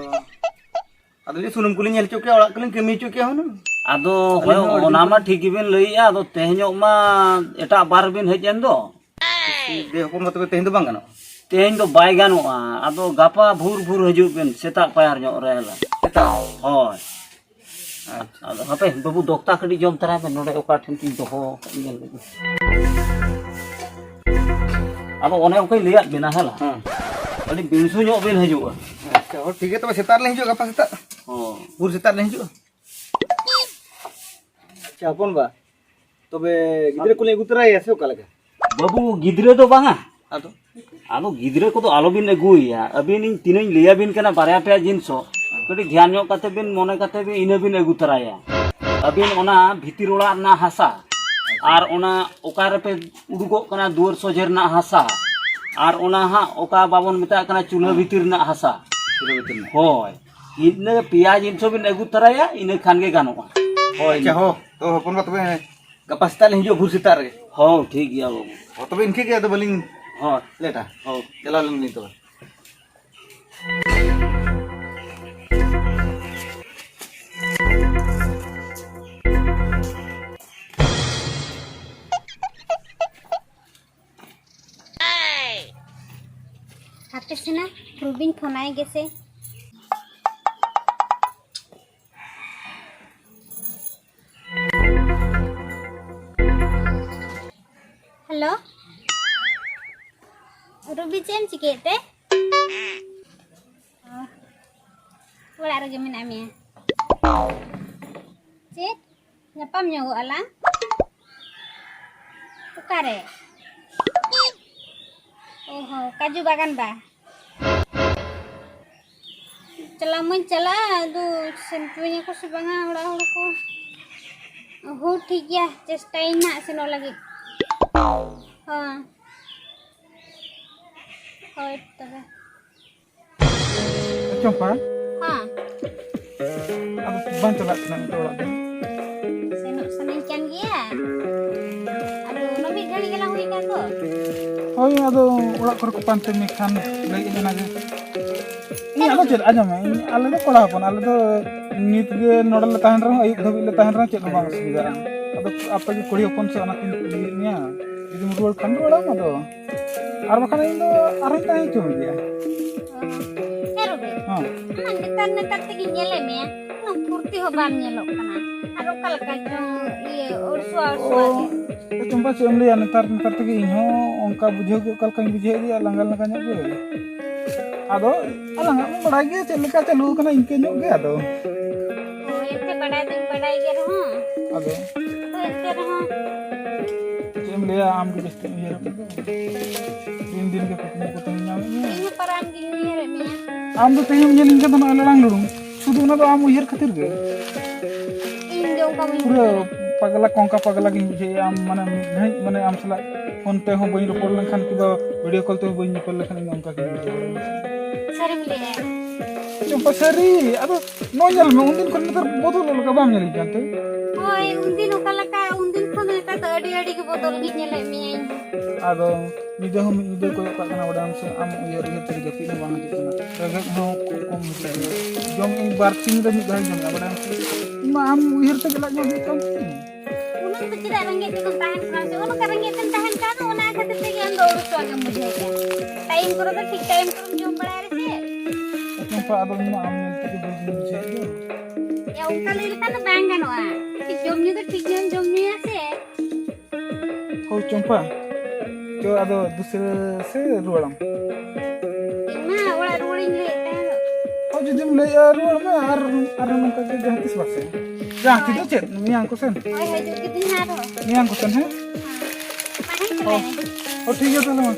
ᱟᱫᱚ ᱞᱤᱧ ᱥᱩᱱᱩᱢ ᱠᱚᱞᱤᱧ ᱧᱮᱞ ᱦᱚᱪᱚ ᱠᱮᱭᱟ, ᱚᱲᱟᱜ ᱠᱚᱞᱤᱧ ᱠᱟᱹᱢᱤ ᱦᱚᱪᱚ ᱠᱮᱭᱟ ᱦᱩᱱᱟᱹᱝ᱾ ᱟᱫᱚ ᱟᱹᱞᱤᱧ ᱦᱳᱭ, ᱦᱚᱸ ᱟᱹᱰᱤ ᱚᱱᱟ ᱡᱳᱨ ᱢᱟ ᱴᱷᱤᱠ ᱜᱮᱵᱤᱱ ᱞᱟᱹᱭᱮᱫᱼᱟ, ᱟᱫᱚ ᱛᱮᱦᱮᱧᱚᱜ ᱢᱟ ᱮᱴᱟᱜ ᱵᱟᱨ ᱵᱤᱱ ᱦᱮᱡ ᱮᱱ ᱫᱚ᱾ ᱫᱮ ᱦᱚᱯᱚᱱ ᱵᱟ, ᱛᱚᱵᱮ ᱛᱮᱦᱮᱧ ᱫᱚ ᱵᱟᱝ ᱜᱟᱱᱚᱜᱼᱟ? ᱛᱮᱦᱮᱧ ᱫᱚ ᱵᱟᱭ ᱜᱟᱱᱚᱜᱼᱟ, ᱟᱫᱚ ᱜᱟᱯᱟ ᱵᱷᱳᱨ ᱵᱷᱳᱨ ᱦᱤᱡᱩᱜ ᱵᱤᱱ, ᱥᱮᱛᱟᱜ ᱯᱟᱭᱟᱨ ᱧᱚᱜ ᱨᱮ ᱦᱮᱞᱟ᱾ ᱥᱮᱛᱟᱜ? ᱦᱳᱭ᱾ ᱟᱪᱪᱷᱟ᱾ ᱟᱫᱚ ᱦᱟᱯᱮ ᱵᱟᱹᱵᱩ, ᱫᱚᱠᱛᱟ ᱠᱟᱹᱴᱤᱡ ᱡᱚᱢ ᱛᱟᱨᱟᱭ ᱢᱮ, ᱱᱚᱰᱮ ᱚᱠᱟ ᱴᱷᱮᱱ ᱪᱚᱧ ᱫᱚᱦᱚ ᱟᱠᱟᱫ ᱧᱮᱞ ᱞᱮᱜᱮ᱾ ᱟᱫᱚ ᱚᱱᱮ ᱚᱱᱠᱟᱧ ᱞᱟᱹᱭᱟᱫ ᱵᱤᱱᱟ ᱦᱮᱞᱟ᱾ ᱦᱮᱸ᱾ ᱟᱹᱰᱤ ᱵᱤᱱᱥᱩ ᱧᱚᱜ ᱵᱤᱱ ᱦᱤᱡᱩᱜᱼᱟ᱾ ᱟᱪᱪᱷᱟ, ᱦᱳᱭ, ᱴᱷᱤᱠ ᱜᱮᱭᱟ, ᱛᱚᱵᱮ ᱥᱮᱛᱟᱜ ᱨᱮᱞᱤᱧ ᱦᱤᱡᱩᱜᱼᱟ, ᱜᱟᱯᱟ ᱥᱮᱛᱟᱜ᱾ ᱦᱚᱸ᱾ ᱵᱷᱳᱨ ᱥᱮᱛᱟᱜ ᱨᱮᱞᱤᱧ ᱦᱤᱡᱩᱜᱼᱟ᱾ ᱟᱪᱪᱷᱟ, ᱦᱚᱯᱚᱱ ᱵᱟ, ᱛᱚᱵᱮ ᱜᱤᱫᱽᱨᱟᱹ ᱠᱚᱞᱤᱧ ᱟᱹᱜᱩ ᱛᱚᱨᱟᱭᱮᱭᱟ ᱥᱮ ᱚᱠᱟ ᱞᱮᱠᱟ? ᱵᱟᱹᱵᱩ, ᱜᱤᱫᱽᱨᱟᱹ ᱫᱚ ᱵᱟᱝᱟ᱾ ᱟᱫᱚ? ᱟᱫᱚ ᱜᱤᱫᱽᱨᱟᱹ ᱠᱚᱫᱚ ᱟᱞᱚᱵᱤᱱ ᱟᱹᱜᱩᱭᱮᱭᱟ᱾ ᱟᱹᱵᱤᱱ ᱤᱧ ᱛᱤᱱᱟᱹᱧ ᱞᱟᱹᱭᱟᱵᱤᱱ ᱠᱟᱱᱟ, ᱵᱟᱨᱭᱟ ᱯᱮᱭᱟ ᱡᱤᱱᱤᱥ ᱠᱟᱹᱴᱤᱡ ᱫᱷᱮᱭᱟᱱ ᱧᱚᱜ ᱠᱟᱛᱮ ᱵᱤᱱ, ᱢᱚᱱᱮ ᱠᱟᱛᱮ ᱵᱤᱱ, ᱤᱱᱟᱹ ᱵᱤᱱ ᱟᱹᱜᱩ ᱛᱚᱨᱟᱭᱟ᱾ ᱟᱹᱵᱤᱱ ᱚᱱᱟ ᱵᱷᱤᱛᱤᱨ ᱚᱲᱟᱜ ᱨᱮᱱᱟᱜ ᱦᱟᱥᱟ ᱟᱨ ᱚᱱᱟ ᱚᱠᱟ ᱨᱮᱯᱮ ᱩᱰᱩᱠᱚᱜ ᱠᱟᱱᱟ ᱫᱩᱣᱟᱹᱨ ᱥᱚᱡᱷᱮ ᱨᱮᱱᱟᱜ ᱦᱟᱥᱟ ᱟᱨ ᱚᱱᱟ ᱦᱟᱸᱜ ᱚᱠᱟ ᱵᱟᱵᱚᱱ ᱢᱮᱛᱟᱜ ᱠᱟᱱᱟ ᱪᱩᱞᱦᱟᱹ ᱵᱷᱤᱛᱤᱨ ᱨᱮᱱᱟᱜ ᱦᱟᱥᱟ᱾ ᱪᱩᱞᱦᱟᱹ ᱵᱷᱤᱛᱤᱨ ᱨᱮᱱᱟᱜ᱾ ᱦᱳᱭ, ᱤᱱᱟᱹ ᱯᱮᱭᱟ ᱡᱤᱱᱤᱥ ᱵᱤᱱ ᱟᱹᱜᱩ ᱛᱚᱨᱟᱭᱟ, ᱤᱱᱟᱹ ᱠᱷᱟᱱ ᱜᱮ ᱜᱟᱱᱚᱜᱼᱟ᱾ ᱦᱳᱭ᱾ ᱟᱪᱪᱷᱟ, ᱦᱚᱸ, ᱛᱚ ᱦᱚᱯᱚᱱ ᱵᱟ, ᱛᱚᱵᱮ ᱜᱟᱯᱟ ᱥᱮᱛᱟᱜ ᱞᱤᱧ ᱦᱤᱡᱩᱜᱼᱟ, ᱵᱷᱳᱨ ᱥᱮᱛᱟᱜ ᱨᱮᱜᱮ᱾ ᱦᱚᱸ, ᱴᱷᱤᱠ ᱜᱮᱭᱟ ᱵᱟᱹᱵᱩ᱾ ᱦᱚᱸ, ᱛᱚᱵᱮ ᱤᱱᱠᱟᱹ ᱜᱮ, ᱟᱫᱚ ᱵᱟᱹᱞᱤᱧ ᱦᱚᱸ᱾ ᱞᱮᱴᱟ᱾ ᱦᱚᱸ᱾ ᱪᱟᱞᱟᱣ ᱞᱮᱱ ᱜᱮᱞᱤᱧ ᱛᱚᱵᱮ᱾ ᱦᱟᱯᱮ ᱥᱮᱱᱟ, ᱨᱩᱵᱤᱧ ᱯᱷᱳᱱᱟᱭ ᱜᱮᱥᱮ᱾ ᱦᱮᱞᱳ, ᱨᱩᱵᱤ, ᱪᱮᱫ ᱮᱢ ᱪᱤᱠᱟᱹᱭᱮᱫ ᱛᱮ? ᱚ, ᱚᱲᱟᱜ ᱨᱮᱜᱮ ᱢᱮᱱᱟᱜ ᱢᱮᱭᱟ? ᱪᱮᱫ? ᱧᱟᱯᱟᱢ ᱧᱚᱜᱚᱜ ᱟᱞᱟᱝ? ᱚᱠᱟᱨᱮ? ᱚ ᱦᱚᱸ, ᱠᱟᱡᱩ ᱵᱟᱜᱟᱱ ᱵᱟ? ᱪᱟᱞᱟᱣ ᱢᱟᱧ ᱪᱟᱞᱟᱜᱼᱟ, ᱟᱫᱚ ᱥᱮᱱ ᱦᱚᱪᱚᱣᱟᱹᱧᱟᱹ ᱠᱚ ᱥᱮ ᱵᱟᱝᱟ ᱚᱲᱟᱜ ᱦᱚᱲ ᱠᱚ? ᱦᱳ, ᱴᱷᱤᱠ ᱜᱮᱭᱟ, ᱪᱮᱥᱴᱟᱭᱟᱹᱧ ᱱᱟᱜ ᱥᱮᱱᱚᱜ ᱞᱟᱹᱜᱤᱫ᱾ ᱦᱚᱸ᱾ ᱦᱳᱭ ᱛᱚᱵᱮ᱾ ᱪᱚᱢᱯᱟ᱾ ᱦᱚᱸ᱾ ᱟᱫᱚ ᱵᱟᱝ ᱪᱟᱞᱟᱜ ᱠᱟᱱᱟ ᱱᱤᱛᱚᱜ ᱚᱲᱟᱜ ᱫᱚ? ᱥᱮᱱᱚᱜ ᱥᱟᱱᱟᱧ ᱠᱟᱱ ᱜᱮᱭᱟ᱾ ᱟᱫᱚ ᱩᱱᱟᱹᱜ ᱢᱤᱫ ᱜᱷᱟᱹᱲᱤ ᱜᱮᱞᱟᱝ ᱦᱩᱭ ᱠᱟᱱ ᱫᱚ᱾ ᱦᱳᱭ, ᱟᱫᱚ ᱚᱲᱟᱜ ᱠᱚᱨᱮ ᱠᱚ ᱯᱟᱱᱛᱮ ᱢᱮ ᱠᱷᱟᱱ ᱞᱟᱹᱭ ᱟᱹᱧ ᱚᱱᱟᱜᱮ᱾ ᱤᱧ ᱟᱫᱚ ᱪᱮᱫ, ᱟᱸᱡᱚᱢ ᱢᱮ, ᱤᱧ, ᱟᱞᱮ ᱫᱚ ᱠᱚᱲᱟ ᱦᱚᱯᱚᱱ, ᱟᱞᱮ ᱫᱚ ᱱᱤᱛ ᱜᱮ ᱱᱚᱰᱮ ᱞᱮ ᱛᱟᱦᱮᱱ ᱨᱮᱦᱚᱸ, ᱟᱹᱭᱩᱵ ᱫᱷᱟᱹᱵᱤᱡ ᱞᱮ ᱛᱟᱦᱮᱱ ᱨᱮᱦᱚᱸ ᱪᱮᱫ ᱦᱚᱸ ᱵᱟᱝ ᱚᱥᱩᱵᱤᱫᱷᱟᱜᱼᱟ᱾ ᱟᱫᱚ ᱟᱯᱮ ᱜᱮ ᱠᱩᱲᱤ ᱦᱚᱯᱚᱱ ᱥᱮ, ᱚᱱᱟᱛᱤᱧ ᱠᱩᱞᱤᱭᱮᱫ ᱢᱮᱭᱟ, ᱡᱩᱫᱤᱢ ᱨᱩᱣᱟᱹᱲ ᱠᱷᱟᱱ ᱨᱩᱣᱟᱹᱲᱟᱢ, ᱟᱫᱚ ᱟᱨ ᱵᱟᱠᱷᱟᱱ ᱤᱧ ᱫᱚ ᱟᱨᱦᱚᱸᱧ ᱛᱟᱦᱮᱸ ᱦᱚᱪᱚ ᱢᱮᱜᱮᱭᱟ᱾ ᱦᱮᱸ ᱨᱚᱵᱤ, ᱦᱮᱸ᱾ ᱟᱢ ᱱᱮᱛᱟᱨ ᱱᱮᱛᱟᱨ ᱛᱮᱜᱮᱧ ᱧᱮᱞᱮᱫ ᱢᱮᱭᱟ, ᱩᱱᱟᱹᱜ ᱯᱷᱩᱨᱛᱤ ᱦᱚᱸ ᱵᱟᱢ ᱧᱮᱞᱚᱜ ᱠᱟᱱᱟ, ᱟᱨ ᱚᱠᱟ ᱞᱮᱠᱟ ᱪᱚᱝ ᱤᱭᱟᱹ ᱚᱲᱥᱩᱣᱟ ᱚᱲᱥᱩᱣᱟ ᱜᱮ᱾ ᱚ, ᱪᱚᱢᱯᱟ, ᱪᱮᱫ ᱮᱢ ᱞᱟᱹᱭᱟ, ᱱᱮᱛᱟᱨ ᱱᱮᱛᱟᱨ ᱛᱮᱜᱮ ᱤᱧ ᱦᱚᱸ ᱚᱱᱠᱟ ᱵᱩᱡᱷᱟᱹᱣ ᱜᱮ ᱚᱠᱟ ᱞᱮᱠᱟᱧ ᱵᱩᱡᱷᱟᱹᱣᱮᱫ ᱜᱮᱭᱟ, ᱞᱟᱸᱜᱟ ᱞᱟᱸᱜᱟ ᱧᱚᱜ ᱜᱮ᱾ ᱟᱫᱚ ᱟᱞᱟᱝᱟᱜ ᱢᱟ ᱵᱟᱲᱟᱭ ᱜᱮᱭᱟ ᱪᱮᱫ ᱞᱮᱠᱟ ᱪᱟᱹᱞᱩ ᱟᱠᱟᱱᱟ, ᱤᱱᱠᱟᱹ ᱧᱚᱜ ᱜᱮ᱾ ᱟᱫᱚ ᱦᱳᱭ, ᱮᱱᱛᱮ ᱵᱟᱰᱟᱭ ᱫᱚᱧ ᱵᱟᱰᱟᱭ ᱜᱮ ᱨᱮᱦᱚᱸ᱾ ᱟᱫᱚ ᱦᱳᱭ, ᱮᱱᱛᱮ ᱨᱮᱦᱚᱸ ᱪᱮᱫ ᱮᱢ ᱞᱟᱹᱭᱟ, ᱟᱢ ᱜᱮ ᱡᱟᱹᱥᱛᱤᱢ ᱩᱭᱦᱟᱹᱨ ᱠᱟᱫᱟ᱾ ᱫᱤᱱ ᱫᱤᱱ ᱜᱮ ᱠᱩᱠᱢᱩ ᱠᱚ ᱛᱟᱦᱮᱸ ᱧᱟᱢᱮᱫ ᱢᱮᱭᱟ᱾ ᱤᱧ ᱦᱚᱸ ᱯᱟᱨᱟᱢ ᱜᱤᱧ ᱩᱭᱦᱟᱹᱨᱮᱫ ᱢᱮᱭᱟ᱾ ᱟᱢ ᱫᱚ ᱛᱮᱦᱮᱧ ᱧᱮᱞᱤᱧ ᱠᱟᱱ ᱛᱟᱦᱮᱱᱟ ᱟᱞᱮ ᱞᱟᱝ ᱞᱩᱲᱩᱢ, ᱥᱩᱫᱷᱩ ᱚᱱᱟ ᱫᱚ ᱟᱢ ᱩᱭᱦᱟᱹᱨ ᱠᱷᱟᱹᱛᱤᱨ ᱜᱮ᱾ ᱤᱧ ᱫᱚ ᱚᱱᱠᱟ ᱵᱟᱹᱧ ᱯᱩᱨᱟᱹ ᱩᱭᱦᱟᱹᱨᱟ᱾ ᱯᱟᱜᱽᱞᱟ, ᱠᱚᱝᱠᱟ ᱯᱟᱜᱽᱞᱟ ᱜᱤᱧ ᱵᱩᱡᱷᱟᱹᱣᱮᱫᱼᱟ᱾ ᱟᱢ ᱢᱟᱱᱮ ᱢᱤᱫ ᱜᱷᱟᱹᱲᱤᱡ ᱢᱟᱱᱮ ᱟᱢ ᱥᱟᱞᱟᱜ ᱯᱷᱳᱱ ᱛᱮᱦᱚᱸ ᱵᱟᱹᱧ ᱨᱚᱯᱚᱲ ᱞᱮᱱᱠᱷᱟᱱ ᱠᱤᱝᱵᱟ ᱵᱷᱤᱰᱤᱭᱳ ᱠᱚᱞ ᱛᱮᱦᱚᱸ ᱵᱟᱹᱧ ᱧᱮᱯᱮᱞ ᱞᱮᱠᱷᱟᱱ ᱤᱧ ᱫᱚ ᱚᱱᱠᱟ ᱜᱤᱧ ᱵᱩᱡᱷᱟᱹᱣᱟ᱾ ᱥᱟᱹᱨᱤᱢ ᱞᱟᱹᱭᱮᱫᱼᱟ? ᱪᱚᱢᱯᱟ, ᱥᱟᱹᱨᱤ᱾ ᱟᱫᱚ ᱱᱚᱜᱼᱚᱭ ᱧᱮᱞ ᱢᱮ, ᱩᱱᱫᱤᱱ ᱠᱷᱚᱱ ᱱᱮᱛᱟᱨ ᱵᱚᱫᱚᱞᱚᱜ ᱞᱮᱠᱟ ᱵᱟᱢ ᱧᱮᱞᱤᱧ ᱠᱟᱱ ᱛᱮ? ᱦᱳᱭ, ᱩᱱᱫᱤᱱ ᱚᱠᱟ ᱞᱮᱠᱟ, ᱩᱱᱫᱤᱱ ᱠᱷᱚᱱ ᱱᱮᱛᱟᱨ ᱫᱚ ᱟᱹᱰᱤ ᱟᱹᱰᱤ ᱜᱮ ᱵᱚᱫᱚᱞ ᱜᱤᱧ ᱧᱮᱞᱮᱫ ᱢᱮᱭᱟ ᱤᱧ᱾ ᱟᱫᱚ ᱧᱤᱫᱟᱹ ᱦᱚᱸ ᱢᱤᱫ ᱧᱤᱫᱟᱹ ᱠᱚᱭᱚᱜ ᱠᱟᱜ ᱠᱟᱱᱟ, ᱵᱟᱲᱟᱭᱟᱢ ᱥᱮ? ᱟᱢ ᱩᱭᱦᱟᱹᱨ ᱩᱭᱦᱟᱹᱨ ᱛᱮᱜᱮ ᱡᱟᱹᱯᱤᱫ ᱦᱚᱸ ᱵᱟᱝ ᱦᱤᱡᱩᱜ ᱠᱟᱱᱟ, ᱨᱮᱸᱜᱮᱡ ᱦᱚᱸ ᱠᱷᱩᱵ ᱠᱚᱢ ᱦᱤᱡᱩᱜ ᱠᱟᱱᱟ᱾ ᱡᱚᱢ ᱤᱧ ᱵᱟᱨ ᱥᱤᱧ ᱨᱮ ᱢᱤᱫ ᱫᱷᱟᱣ ᱤᱧ ᱡᱚᱢᱮᱜᱼᱟ, ᱵᱟᱲᱟᱭᱟᱢ ᱥᱮ? ᱤᱧ ᱢᱟ ᱟᱢ ᱩᱭᱦᱟᱹᱨ ᱛᱮᱜᱮ ᱞᱟᱡ ᱢᱟ ᱵᱤᱜ ᱠᱟᱱ ᱛᱤᱧ᱾ ᱩᱱᱟᱹᱜ ᱫᱚ ᱪᱮᱫᱟᱜ ᱨᱮᱸᱜᱮᱡ ᱛᱮᱫᱚᱢ ᱛᱟᱦᱮᱱ ᱠᱟᱱᱟ? ᱥᱮ ᱚᱱᱠᱟ ᱨᱮᱸᱜᱮᱡ ᱛᱮᱢ ᱛᱟᱦᱮᱱ ᱠᱷᱟᱱ ᱫᱚ ᱚᱱᱟ ᱠᱷᱟᱹᱛᱤᱨ ᱛᱮᱜᱮ ᱟᱢ ᱫᱚ ᱟᱹᱲᱤᱥᱚᱜ ᱜᱮᱢ ᱵᱩᱡᱷᱟᱹᱣ ᱜᱮᱭᱟ᱾ ᱴᱟᱭᱤᱢ ᱠᱚᱨᱮ ᱫᱚ ᱴᱷᱤᱠ ᱴᱟᱭᱤᱢ ᱠᱚᱨᱮᱢ ᱡᱚᱢ ᱵᱟᱲᱟᱭᱟ ᱨᱮᱥᱮ? ᱪᱚᱢᱯᱟ, ᱟᱫᱚ ᱤᱧ ᱢᱟ ᱟᱢ ᱧᱮᱞ ᱛᱮᱜᱮ ᱵᱟᱹᱧ ᱵᱩᱡᱷᱟᱹᱣᱮᱫ ᱫᱚ᱾ ᱭᱟ, ᱚᱱᱠᱟ ᱞᱟᱹᱭ ᱞᱮᱠᱷᱟᱱ ᱫᱚ ᱵᱟᱝ ᱜᱟᱱᱚᱜᱼᱟ᱾ ᱴᱷᱤᱠ ᱡᱚᱢ ᱧᱩ ᱫᱚ ᱴᱷᱤᱠ ᱧᱚᱜ ᱮᱢ ᱡᱚᱢ ᱧᱩᱭᱟ ᱥᱮ? ᱦᱳᱭ ᱪᱚᱢᱯᱟ, ᱪᱚ ᱟᱫᱚ ᱫᱩᱥᱨᱟᱹ ᱥᱮ ᱨᱩᱣᱟᱹᱲᱟᱢ? ᱤᱧ ᱢᱟ ᱚᱲᱟᱜ ᱨᱩᱣᱟᱹᱲᱤᱧ ᱞᱟᱹᱭᱮᱫ ᱛᱟᱦᱮᱸ᱾ ᱦᱳᱭ, ᱡᱩᱫᱤᱢ ᱞᱟᱹᱭᱮᱫᱼᱟ ᱨᱩᱣᱟᱹᱲ ᱢᱮ, ᱟᱨ ᱟᱨ ᱱᱚᱝᱠᱟ ᱜᱮ ᱡᱟᱦᱟᱸ ᱛᱤᱥ ᱵᱟᱥᱮ᱾ ᱡᱟᱦᱟᱸ ᱛᱤᱥ ᱫᱚ ᱪᱮᱫ, ᱢᱮᱭᱟᱝ ᱠᱚ ᱥᱮᱱ? ᱦᱳᱭ, ᱦᱤᱡᱩᱜ ᱠᱤᱫᱤᱧ ᱦᱟᱸᱜ ᱟᱨᱦᱚᱸ᱾ ᱢᱮᱭᱟᱝ ᱠᱚ ᱥᱮᱱ, ᱦᱮᱸ? ᱢᱟ ᱦᱮᱡ ᱦᱳᱭ᱾ ᱪᱟᱞᱟᱜ ᱢᱮ᱾ ᱦᱳᱭ, ᱴᱷᱤᱠ ᱜᱮᱭᱟ ᱛᱟᱦᱚᱞᱮ ᱢᱟ᱾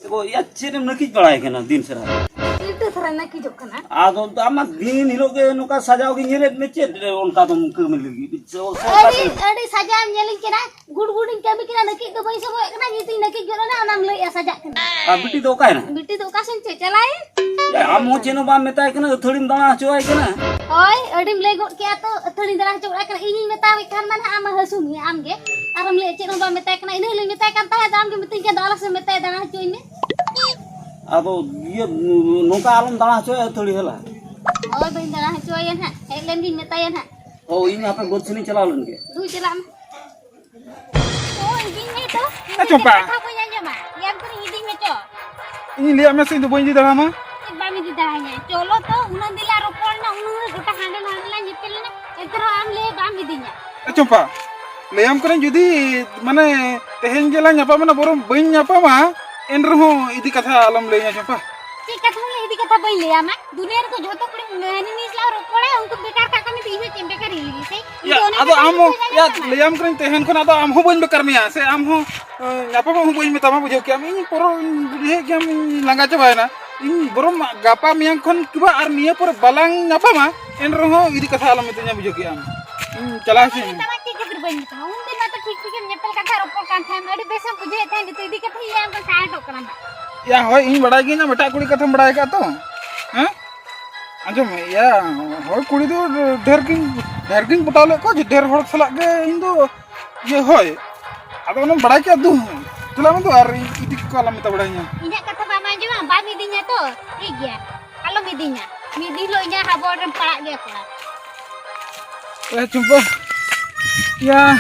ᱮ ᱜᱚ, ᱭᱟ, ᱪᱮᱫ ᱮᱢ ᱱᱟᱹᱠᱤᱡ ᱵᱟᱲᱟᱭ ᱠᱟᱱᱟ ᱫᱤᱱ ᱥᱟᱨᱟ? ᱪᱮᱫ ᱫᱷᱟᱨᱟ ᱱᱟᱹᱠᱤᱡᱚᱜ ᱠᱟᱱᱟ? ᱟᱫᱚ ᱟᱢᱟᱜ ᱫᱤᱱ ᱦᱤᱞᱳᱜ ᱜᱮ ᱱᱚᱝᱠᱟ ᱥᱟᱡᱟᱣ ᱜᱮ ᱧᱮᱞᱮᱫ ᱢᱮ, ᱪᱮᱫ ᱨᱮ ᱚᱱᱠᱟ ᱫᱚᱢ ᱠᱟᱹᱢᱤ ᱞᱟᱹᱜᱤᱫ? ᱥᱮ, ᱥᱮ ᱚᱠᱟ ᱟᱹᱰᱤ, ᱥᱮᱫ? ᱟᱹᱰᱤ ᱥᱟᱡᱟᱣ ᱧᱮᱞᱤᱧ ᱠᱟᱱᱟ, ᱜᱩᱲ ᱜᱩᱲᱤᱧ ᱠᱟᱹᱢᱤ ᱠᱟᱱᱟ, ᱱᱟᱹᱠᱤᱡ ᱫᱚ ᱵᱟᱹᱧ ᱥᱚᱢᱚᱭᱚᱜ ᱠᱟᱱᱟ, ᱱᱤᱛᱤᱧ ᱱᱟᱹᱠᱤᱡ ᱜᱚᱫ ᱮᱱᱟ, ᱚᱱᱟᱢ ᱞᱟᱹᱭᱮᱜᱼᱟ ᱥᱟᱡᱟᱜ ᱠᱟᱱᱟ᱾ ᱟᱨ ᱵᱤᱴᱤ ᱫᱚ ᱚᱠᱟᱭᱮᱱᱟ? ᱵᱤᱴᱤ ᱫᱚ ᱚᱠᱟ ᱥᱮᱱ ᱪᱚ ᱪᱟᱞᱟᱣᱮᱱ᱾ ᱟᱢ ᱦᱚᱸ ᱪᱮᱫ ᱦᱚᱸ ᱵᱟᱢ ᱢᱮᱛᱟᱭ ᱠᱟᱱᱟ, ᱟᱹᱛᱷᱟᱹᱲᱤᱢ ᱫᱟᱬᱟ ᱦᱚᱪᱚᱣᱟᱭ ᱠᱟᱱᱟ᱾ ᱦᱳᱭ, ᱟᱹᱰᱤᱢ ᱞᱟᱹᱭ ᱜᱚᱫ ᱠᱮᱜᱼᱟ ᱛᱚ, ᱟᱹᱛᱷᱟᱹᱲᱤᱧ ᱫᱟᱬᱟ ᱦᱚᱪᱚ ᱠᱟᱜ ᱠᱟᱱᱟ᱾ ᱤᱧᱤᱧ ᱢᱮᱛᱟᱣᱟᱭ ᱠᱷᱟᱱ ᱢᱟ ᱱᱟᱦᱟᱜ ᱟᱢ ᱦᱟᱹᱥᱩ ᱢᱮᱭᱟ ᱟᱢ ᱜᱮ᱾ ᱟᱨᱮᱢ ᱞᱟᱹᱭ ᱪᱮᱫ ᱦᱚᱸ ᱵᱟᱢ ᱢᱮᱛᱟᱭ ᱠᱟᱱᱟ, ᱤᱱᱟᱹ ᱦᱤᱞᱳᱜ ᱢᱮᱛᱟᱭ ᱠᱟᱱ ᱛᱟᱦᱮᱸᱫ, ᱟᱢ ᱜᱮ ᱢᱤᱛᱟᱹᱧ ᱠᱟᱱ ᱫᱚ ᱟᱞᱮ ᱥᱮᱫ ᱢᱮᱛᱟᱭ ᱫᱟᱬᱟ ᱦᱚᱪᱚᱭ ᱢᱮ᱾ ᱟᱫᱚ ᱤᱭᱟᱹ, ᱱᱚᱝᱠᱟ ᱟᱞᱚᱢ ᱫᱟᱬᱟ ᱦᱚᱪᱚᱭᱟ ᱟᱹᱛᱷᱟᱹᱲᱤ ᱦᱮᱞᱟ᱾ ᱦᱳᱭ, ᱵᱟᱹᱧ ᱫᱟᱬᱟ ᱦᱚᱪᱚᱣᱟᱭᱟ ᱱᱟᱦᱟᱜ, ᱦᱮᱡ ᱞᱮᱱ ᱜᱤᱧ ᱢᱮᱛᱟᱭᱟ ᱱᱟᱦᱟᱜ᱾ ᱦᱳᱭ, ᱤᱧ ᱦᱟᱯᱮ ᱵᱟᱹᱫᱽ ᱥᱮᱱᱤᱧ ᱪᱟᱞᱟᱣ ᱞᱮᱱ ᱜᱮ᱾ ᱫᱩ ᱪᱟᱞᱟᱜ ᱢᱮ᱾ ᱚ, ᱤᱫᱤᱧ ᱢᱮ ᱛᱚ᱾ ᱤᱧ ᱮ ᱪᱚᱢᱯᱟ᱾ ᱠᱟᱛᱷᱟ ᱵᱟᱹᱧ ᱟᱸᱡᱚᱢᱟ᱾ ᱞᱟᱹᱭᱟᱢ ᱠᱟᱹᱱᱟᱹᱧ ᱤᱫᱤᱧ ᱢᱮ ᱪᱚ᱾ ᱤᱧ ᱞᱟᱹᱭᱟᱫ ᱢᱮ ᱥᱮ ᱤᱧ ᱫᱚ ᱵᱟᱹᱧ ᱤᱫᱤ ᱫᱟᱲᱮᱭᱟᱢᱟ᱾ ᱪᱮᱫ ᱵᱟᱢ ᱤᱫᱤ ᱫᱟᱲᱮᱭᱟᱹᱧᱟ? ᱪᱚᱞᱚ ᱛᱚ, ᱩᱱᱟᱹᱜ ᱫᱤᱱ ᱞᱟᱝ ᱨᱚᱯᱚᱲ ᱮᱱᱟ, ᱩᱱᱟᱹᱜ ᱜᱚᱴᱟ ᱦᱟᱸᱰᱮ ᱱᱟᱸᱰᱮ ᱞᱟᱝ ᱧᱮᱯᱮᱞ ᱮᱱᱟ, ᱮᱱᱛᱮ ᱨᱮᱦᱚᱸ ᱟᱢ ᱞᱟᱹᱭ ᱵᱟᱢ ᱤᱫᱤᱧᱟ᱾ ᱮ ᱪᱚᱢᱯᱟ, ᱞᱟᱹᱭᱟᱢ ᱠᱟᱹᱱᱟᱹᱧ ᱡᱩᱫᱤ ᱢᱟᱱᱮ ᱛᱮᱦᱮᱧ ᱜᱮᱞᱟᱝ ᱧᱟᱯᱟᱢ ᱮᱱᱟ, ᱵᱚᱨᱚᱝ ᱵᱟᱹᱧ ᱧᱟᱯᱟᱢᱟ, ᱮᱱ ᱨᱮᱦᱚᱸ ᱤᱫᱤ ᱠᱟᱛᱷᱟ ᱟᱞᱚᱢ ᱞᱟᱹᱭᱟᱹᱧᱟ ᱪᱚᱢᱯᱟ᱾ ᱪᱮᱫ ᱠᱟᱛᱷᱟᱢ ᱞᱟᱹᱭ ᱤᱫᱤ ᱠᱟᱛᱷᱟ ᱵᱟᱹᱧ ᱞᱟᱹᱭᱟᱢᱟ? ᱫᱩᱱᱤᱭᱟᱹ ᱨᱮᱫᱚ ᱡᱷᱚᱛᱚ ᱠᱩᱲᱤ ᱦᱟᱹᱱᱤ ᱱᱤᱭᱟᱹ ᱥᱟᱞᱟᱜ ᱨᱚᱯᱚᱲᱟ, ᱩᱱᱠᱩ ᱵᱮᱠᱟᱨ ᱠᱟᱜ ᱠᱟᱱᱟ, ᱤᱧ ᱦᱚᱸ ᱪᱮᱫ ᱮᱢ ᱵᱮᱠᱟᱨ ᱤᱧ ᱞᱟᱹᱜᱤᱫ ᱥᱮ? ᱤᱧ ᱭᱟ, ᱫᱚ ᱚᱱᱟ ᱟᱫᱚ ᱠᱷᱟᱹᱛᱤᱨ ᱟᱢ ᱛᱮ ᱦᱚᱸ, ᱵᱟᱹᱧ ᱭᱟ, ᱧᱟᱯᱟᱢᱟ᱾ ᱞᱟᱹᱭᱟᱢ ᱠᱟᱹᱱᱟᱹᱧ ᱛᱮᱦᱮᱧ ᱠᱷᱚᱱ ᱟᱫᱚ ᱟᱢ ᱦᱚᱸ ᱵᱟᱹᱧ ᱵᱮᱠᱟᱨ ᱢᱮᱭᱟ, ᱥᱮ ᱟᱢ ᱦᱚᱸ, ᱮ, ᱧᱟᱯᱟᱢᱚᱜ ᱦᱚᱸ ᱵᱟᱹᱧ ᱢᱮᱛᱟᱢᱟ, ᱵᱩᱡᱷᱟᱹᱣ ᱠᱮᱜᱼᱟᱢ᱾ ᱤᱧ ᱯᱩᱨᱟᱹ ᱵᱩᱡᱷᱟᱹᱣᱮᱫ ᱜᱮᱭᱟᱢ, ᱤᱧ ᱞᱟᱸᱜᱟ ᱪᱟᱵᱟᱭᱮᱱᱟ᱾ ᱤᱧ ᱵᱚᱨᱚᱝ ᱜᱟᱯᱟ ᱢᱮᱭᱟᱝ ᱠᱷᱚᱱ ᱠᱤᱵᱟ ᱟᱨ ᱱᱤᱭᱟᱹ ᱯᱚᱨᱮ ᱵᱟᱞᱟᱝ ᱧᱟᱯᱟᱢᱟ, ᱮᱱ ᱨᱮᱦᱚᱸ ᱤᱫᱤ ᱠᱟᱛᱷᱟ ᱟᱞᱚᱢ ᱢᱤᱛᱟᱹᱧᱟ, ᱵᱩᱡᱷᱟᱹᱣ ᱠᱮᱜᱼᱟᱢ᱾ ᱤᱧ ᱪᱟᱞᱟᱣ ᱦᱚᱪᱚᱧ ᱢᱮ᱾ ᱢᱮᱛᱟᱢᱟ ᱪᱮᱫ ᱠᱷᱟᱹᱛᱤᱨ ᱵᱟᱹᱧ ᱢᱮᱛᱟᱢᱟ? ᱩᱱᱫᱤᱱ ᱢᱟᱛᱚ ᱴᱷᱤᱠ ᱴᱷᱤᱠᱮᱢ ᱧᱮᱯᱮᱞ ᱠᱟᱱ ᱛᱟᱦᱮᱸᱫ, ᱨᱚᱯᱚᱲ ᱠᱟᱱ ᱛᱟᱦᱮᱸᱫ, ᱟᱹᱰᱤ ᱵᱮᱥᱮᱢ ᱵᱩᱡᱷᱟᱹᱣᱮᱫ ᱛᱟᱦᱮᱸᱫ, ᱱᱤᱛᱚᱜ ᱤᱫᱤ ᱠᱟᱛᱮ ᱤᱧ ᱞᱟᱹᱭᱟᱢ ᱠᱟᱱᱟ, ᱥᱟᱦᱟᱴᱚᱜ ᱠᱟᱱᱟ ᱱᱟᱜ᱾ ᱭᱟ, ᱦᱳᱭ, ᱤᱧ ᱵᱟᱲᱟᱭ ᱜᱤᱭᱟᱹᱧ, ᱟᱢ ᱮᱴᱟᱜ ᱠᱩᱲᱤ ᱠᱟᱛᱷᱟᱢ ᱵᱟᱲᱟᱭ ᱟᱠᱟᱫ ᱛᱚ, ᱦᱮᱸ? ᱟᱸᱡᱚᱢ ᱢᱮ, ᱭᱟ, ᱦᱳᱭ, ᱠᱩᱲᱤ ᱫᱚ ᱰᱷᱮᱨ ᱜᱤᱧ, ᱰᱷᱮᱨ ᱜᱤᱧ ᱯᱚᱴᱟᱣ ᱞᱮᱫ ᱠᱚᱣᱟ, ᱡᱮ ᱰᱷᱮᱨ ᱦᱚᱲ ᱥᱟᱞᱟᱜ ᱜᱮ ᱤᱧ ᱫᱚ, ᱤᱭᱟᱹ, ᱦᱳᱭ᱾ ᱟᱫᱚ ᱚᱱᱟᱢ ᱵᱟᱲᱟᱭ ᱠᱮᱫ ᱫᱩ, ᱪᱟᱞᱟᱜ ᱢᱮ ᱫᱩ, ᱟᱨ ᱤᱧ ᱤᱫᱤ ᱠᱚ ᱟᱞᱚᱢ ᱢᱮᱛᱟ ᱵᱟᱲᱟᱭᱤᱧᱟ᱾ ᱤᱧᱟᱹᱜ ᱠᱟᱛᱷᱟ ᱵᱟᱢ ᱟᱸᱡᱚᱢᱟ, ᱵᱟᱢ ᱤᱫᱤᱧᱟ ᱛᱚ, ᱴᱷᱤᱠ ᱜᱮᱭᱟ, ᱟᱞᱚᱢ ᱤᱫᱤᱧᱟ᱾ ᱢᱤᱫ ᱫᱤᱱ ᱦᱤᱞᱳᱜ ᱤᱧᱟᱹᱜ ᱦᱟᱵᱚᱲ ᱨᱮᱢ ᱯᱟᱲᱟᱜ ᱜᱮᱭᱟ ᱠᱚᱲᱟ᱾ ᱮ ᱪᱩᱢᱯᱟᱹ, ᱭᱟ,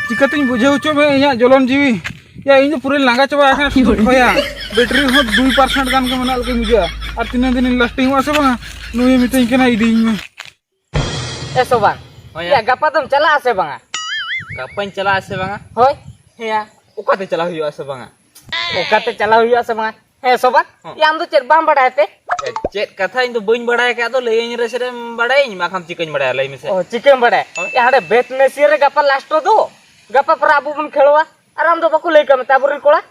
ᱪᱤᱠᱟᱹᱛᱤᱧ ᱵᱩᱡᱷᱟᱹᱣ ᱦᱚᱪᱚ ᱢᱮᱭᱟ ᱤᱧᱟᱹᱜ ᱡᱚᱞᱚᱱ ᱡᱤᱣᱤ? ᱭᱟ, ᱤᱧ ᱫᱚ ᱯᱩᱨᱟᱹᱧ ᱞᱟᱸᱜᱟ ᱪᱟᱵᱟ ᱟᱠᱟᱱᱟ ᱥᱩᱫᱷᱩ ᱠᱷᱚᱭᱟ᱾ ᱵᱮᱴᱨᱤ ᱦᱚᱸ ᱫᱩᱭ ᱯᱟᱨᱥᱮᱱᱴ ᱜᱟᱱ ᱜᱮ ᱢᱮᱱᱟᱜ ᱞᱮᱠᱟᱧ ᱵᱩᱡᱷᱟᱹᱣᱟ᱾ ᱟᱨ ᱛᱤᱱᱟᱹᱜ ᱫᱤᱱᱤᱧ ᱞᱟᱥᱴᱤᱝᱚᱜᱼᱟ ᱥᱮ ᱵᱟᱝᱟ, ᱱᱩᱭᱮ ᱢᱤᱛᱟᱹᱧ ᱠᱟᱱᱟ ᱤᱫᱤᱭᱤᱧ ᱢᱮ᱾ ᱮ ᱥᱚᱵᱟᱝ, ᱦᱳᱭ ᱭᱟ᱾ ᱭᱟ, ᱜᱟᱯᱟ ᱫᱚᱢ ᱪᱟᱞᱟᱜᱼᱟ ᱥᱮ ᱵᱟᱝᱟ? ᱜᱟᱯᱟᱧ ᱪᱟᱞᱟᱜᱼᱟ ᱥᱮ ᱵᱟᱝᱟ? ᱦᱳᱭ᱾ ᱦᱮᱸᱭᱟ᱾ ᱚᱠᱟᱛᱮ ᱪᱟᱞᱟᱜ ᱦᱩᱭᱩᱜᱼᱟ ᱥᱮ ᱵᱟᱝᱟ? ᱚᱠᱟᱛᱮ ᱪᱟᱞᱟᱜ ᱦᱩᱭᱩᱜᱼᱟ ᱥᱮ ᱵᱟᱝᱟ? ᱦᱮᱸ ᱥᱚᱵᱟᱝ, ᱦᱚᱸ᱾ ᱭᱟ, ᱟᱢ ᱫᱚ ᱪᱮᱫ ᱵᱟᱢ ᱵᱟᱲᱟᱭ ᱛᱮ? ᱮ, ᱪᱮᱫ ᱠᱟᱛᱷᱟ? ᱤᱧ ᱫᱚ ᱵᱟᱹᱧ ᱵᱟᱲᱟᱭ ᱟᱠᱟᱫ ᱫᱚ, ᱞᱟᱹᱭᱟᱹᱧ ᱨᱮ ᱥᱮ ᱵᱟᱲᱟᱭᱟᱹᱧ, ᱵᱟᱠᱷᱟᱱ ᱪᱤᱠᱟᱹᱧ ᱵᱟᱲᱟᱭᱟ, ᱞᱟᱹᱭ ᱢᱮᱥᱮ᱾ ᱚ, ᱪᱤᱠᱟᱹᱢ ᱵᱟᱲᱟᱭᱟ? ᱦᱳᱭ᱾ ᱭᱟ, ᱦᱟᱸᱰᱮ ᱵᱮᱛᱱᱮᱥᱤᱭᱟᱹ ᱨᱮ ᱜᱟᱯᱟ ᱞᱟᱥᱴ ᱫᱚ, ᱜᱟᱯᱟ ᱯᱚᱨᱮ ᱟᱵᱚ ᱵᱚᱱ ᱠᱷᱮᱞᱳᱣᱟ, ᱟᱨ ᱟᱢ ᱫᱚ ᱵᱟᱠᱚ ᱞᱟᱹᱭ ᱠᱟᱜ ᱢᱮᱛᱮ ᱟᱵᱚᱨᱮᱱ ᱠᱚᱲᱟ?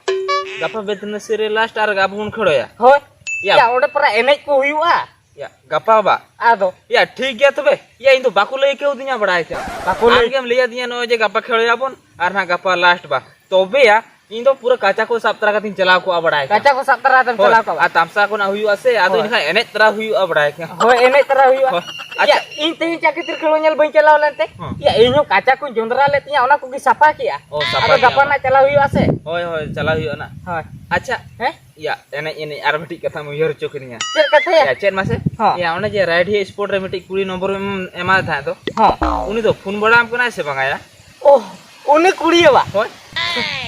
ᱜᱟᱯᱟ ᱵᱮᱛᱱᱮᱥᱤᱭᱟᱹ ᱨᱮ ᱞᱟᱥᱴ ᱟᱨ ᱟᱵᱚ ᱵᱚᱱ ᱠᱷᱮᱞᱳᱭᱟ? ᱦᱳᱭ᱾ ᱭᱟ᱾ ᱭᱟ, ᱚᱸᱰᱮ ᱯᱚᱨᱮ ᱮᱱᱮᱡ ᱠᱚ ᱦᱩᱭᱩᱜᱼᱟ᱾ ᱭᱟ, ᱜᱟᱯᱟ ᱵᱟ? ᱟᱫᱚ? ᱭᱟ, ᱴᱷᱤᱠ ᱜᱮᱭᱟ ᱛᱚᱵᱮ᱾ ᱭᱟ, ᱤᱧ ᱫᱚ ᱵᱟᱠᱚ ᱞᱟᱹᱭ ᱠᱟᱹᱣᱫᱤᱧᱟ ᱵᱟᱲᱟᱭ ᱠᱮᱜᱼᱟᱢ᱾ ᱵᱟᱠᱚ ᱞᱟᱹᱭ ᱟᱢ ᱜᱮᱢ ᱞᱟᱹᱭ ᱟᱹᱫᱤᱧᱟ ᱱᱚᱜᱼᱚᱭ ᱡᱮ ᱜᱟᱯᱟ ᱠᱷᱮᱞᱳᱭᱟᱵᱚᱱ ᱟᱨ ᱱᱟᱦᱟᱜ ᱜᱟᱯᱟ ᱞᱟᱥᱴ ᱵᱟ᱾ ᱛᱚᱵᱮ ᱭᱟ, ᱤᱧ ᱫᱚ ᱯᱩᱨᱟᱹ ᱠᱟᱪᱟ ᱠᱚ ᱥᱟᱵ ᱛᱚᱨᱟ ᱠᱟᱛᱮᱧ ᱪᱟᱞᱟᱣ ᱠᱚᱜᱼᱟ, ᱵᱟᱲᱟᱭ ᱠᱮᱫᱟᱢ᱾ ᱠᱟᱪᱟ ᱠᱚ ᱥᱟᱵ ᱛᱚᱨᱟ ᱠᱟᱛᱮᱢ ᱦᱳᱭ, ᱪᱟᱞᱟᱣ ᱠᱚᱜᱼᱟ? ᱟᱨ ᱛᱟᱢᱥᱟ ᱠᱚ ᱱᱟᱜ ᱦᱩᱭᱩᱜᱼᱟ ᱥᱮ, ᱟᱫᱚ ᱦᱳᱭ᱾ ᱮᱱᱠᱷᱟᱱ ᱮᱱᱮᱡ ᱛᱚᱨᱟ ᱦᱩᱭᱩᱜᱼᱟ, ᱵᱟᱲᱟᱭ ᱠᱮᱫᱟᱢ᱾ ᱦᱳᱭ, ᱮᱱᱮᱡ ᱛᱚᱨᱟ ᱦᱩᱭᱩᱜᱼᱟ᱾ ᱦᱳᱭ, ᱭᱟ, ᱟᱪᱪᱷᱟ᱾ ᱤᱧ ᱛᱮᱦᱮᱧ ᱪᱟᱹᱠᱨᱤ ᱠᱷᱮᱞᱳ ᱧᱮᱞ ᱵᱟᱹᱧ ᱪᱟᱞᱟᱣ ᱞᱮᱱ ᱛᱮ? ᱦᱚᱸ᱾ ᱭᱟ, ᱤᱧ ᱦᱚᱸ ᱠᱟᱪᱟ ᱠᱚᱧ ᱡᱚᱸᱫᱽᱨᱟ ᱞᱮᱫ ᱛᱤᱧᱟ, ᱚᱱᱟ ᱠᱚᱜᱮ ᱥᱟᱯᱷᱟ ᱠᱮᱜᱼᱟ᱾ ᱚ, ᱥᱟᱯᱷᱟ ᱟᱫᱚ ᱠᱮᱜᱼᱟ ᱜᱟᱯᱟ ᱵᱟᱝ? ᱱᱟᱜ ᱪᱟᱞᱟᱣ ᱦᱩᱭᱩᱜᱼᱟ ᱥᱮ? ᱦᱳᱭ, ᱦᱳᱭ, ᱪᱟᱞᱟᱣ ᱦᱩᱭᱩᱜᱼᱟ ᱱᱟᱜ᱾ ᱦᱳᱭ᱾ ᱟᱪᱪᱷᱟ᱾ ᱦᱮᱸ? ᱭᱟ, ᱮᱱᱮᱡ, ᱮᱱᱮᱡ, ᱟᱨ ᱢᱤᱫᱴᱤᱡ ᱠᱟᱛᱷᱟᱢ ᱩᱭᱦᱟᱹᱨ ᱦᱚᱪᱚ ᱠᱤᱫᱤᱧᱟ᱾ ᱪᱮᱫ ᱠᱟᱛᱷᱟ ᱭᱟ? ᱭᱟ, ᱪᱮᱫ ᱢᱟᱥᱮ? ᱦᱚᱸ᱾ ᱭᱟ, ᱚᱱᱮ ᱡᱮ ᱨᱟᱭᱤᱰ ᱦᱮᱡ ᱥᱯᱳᱨᱴ ᱨᱮ ᱢᱤᱫᱴᱤᱡ ᱠᱩᱲᱤ ᱱᱚᱢᱵᱚᱨ ᱮᱢ ᱮᱢᱟᱫᱮ ᱛᱟᱦᱮᱸᱫ ᱫᱚ, ᱦᱚᱸ᱾ ᱩᱱᱤ ᱫᱚ ᱯᱷᱳᱱ ᱵᱟᱲᱟ ᱟᱢ ᱠᱟᱱᱟᱭ ᱥᱮ ᱵᱟᱝᱟ ᱭᱟ? ᱳᱦ, ᱩᱱᱤ ᱠᱩᱲᱤ ᱭᱟ ᱵᱟ? ᱦᱳᱭ᱾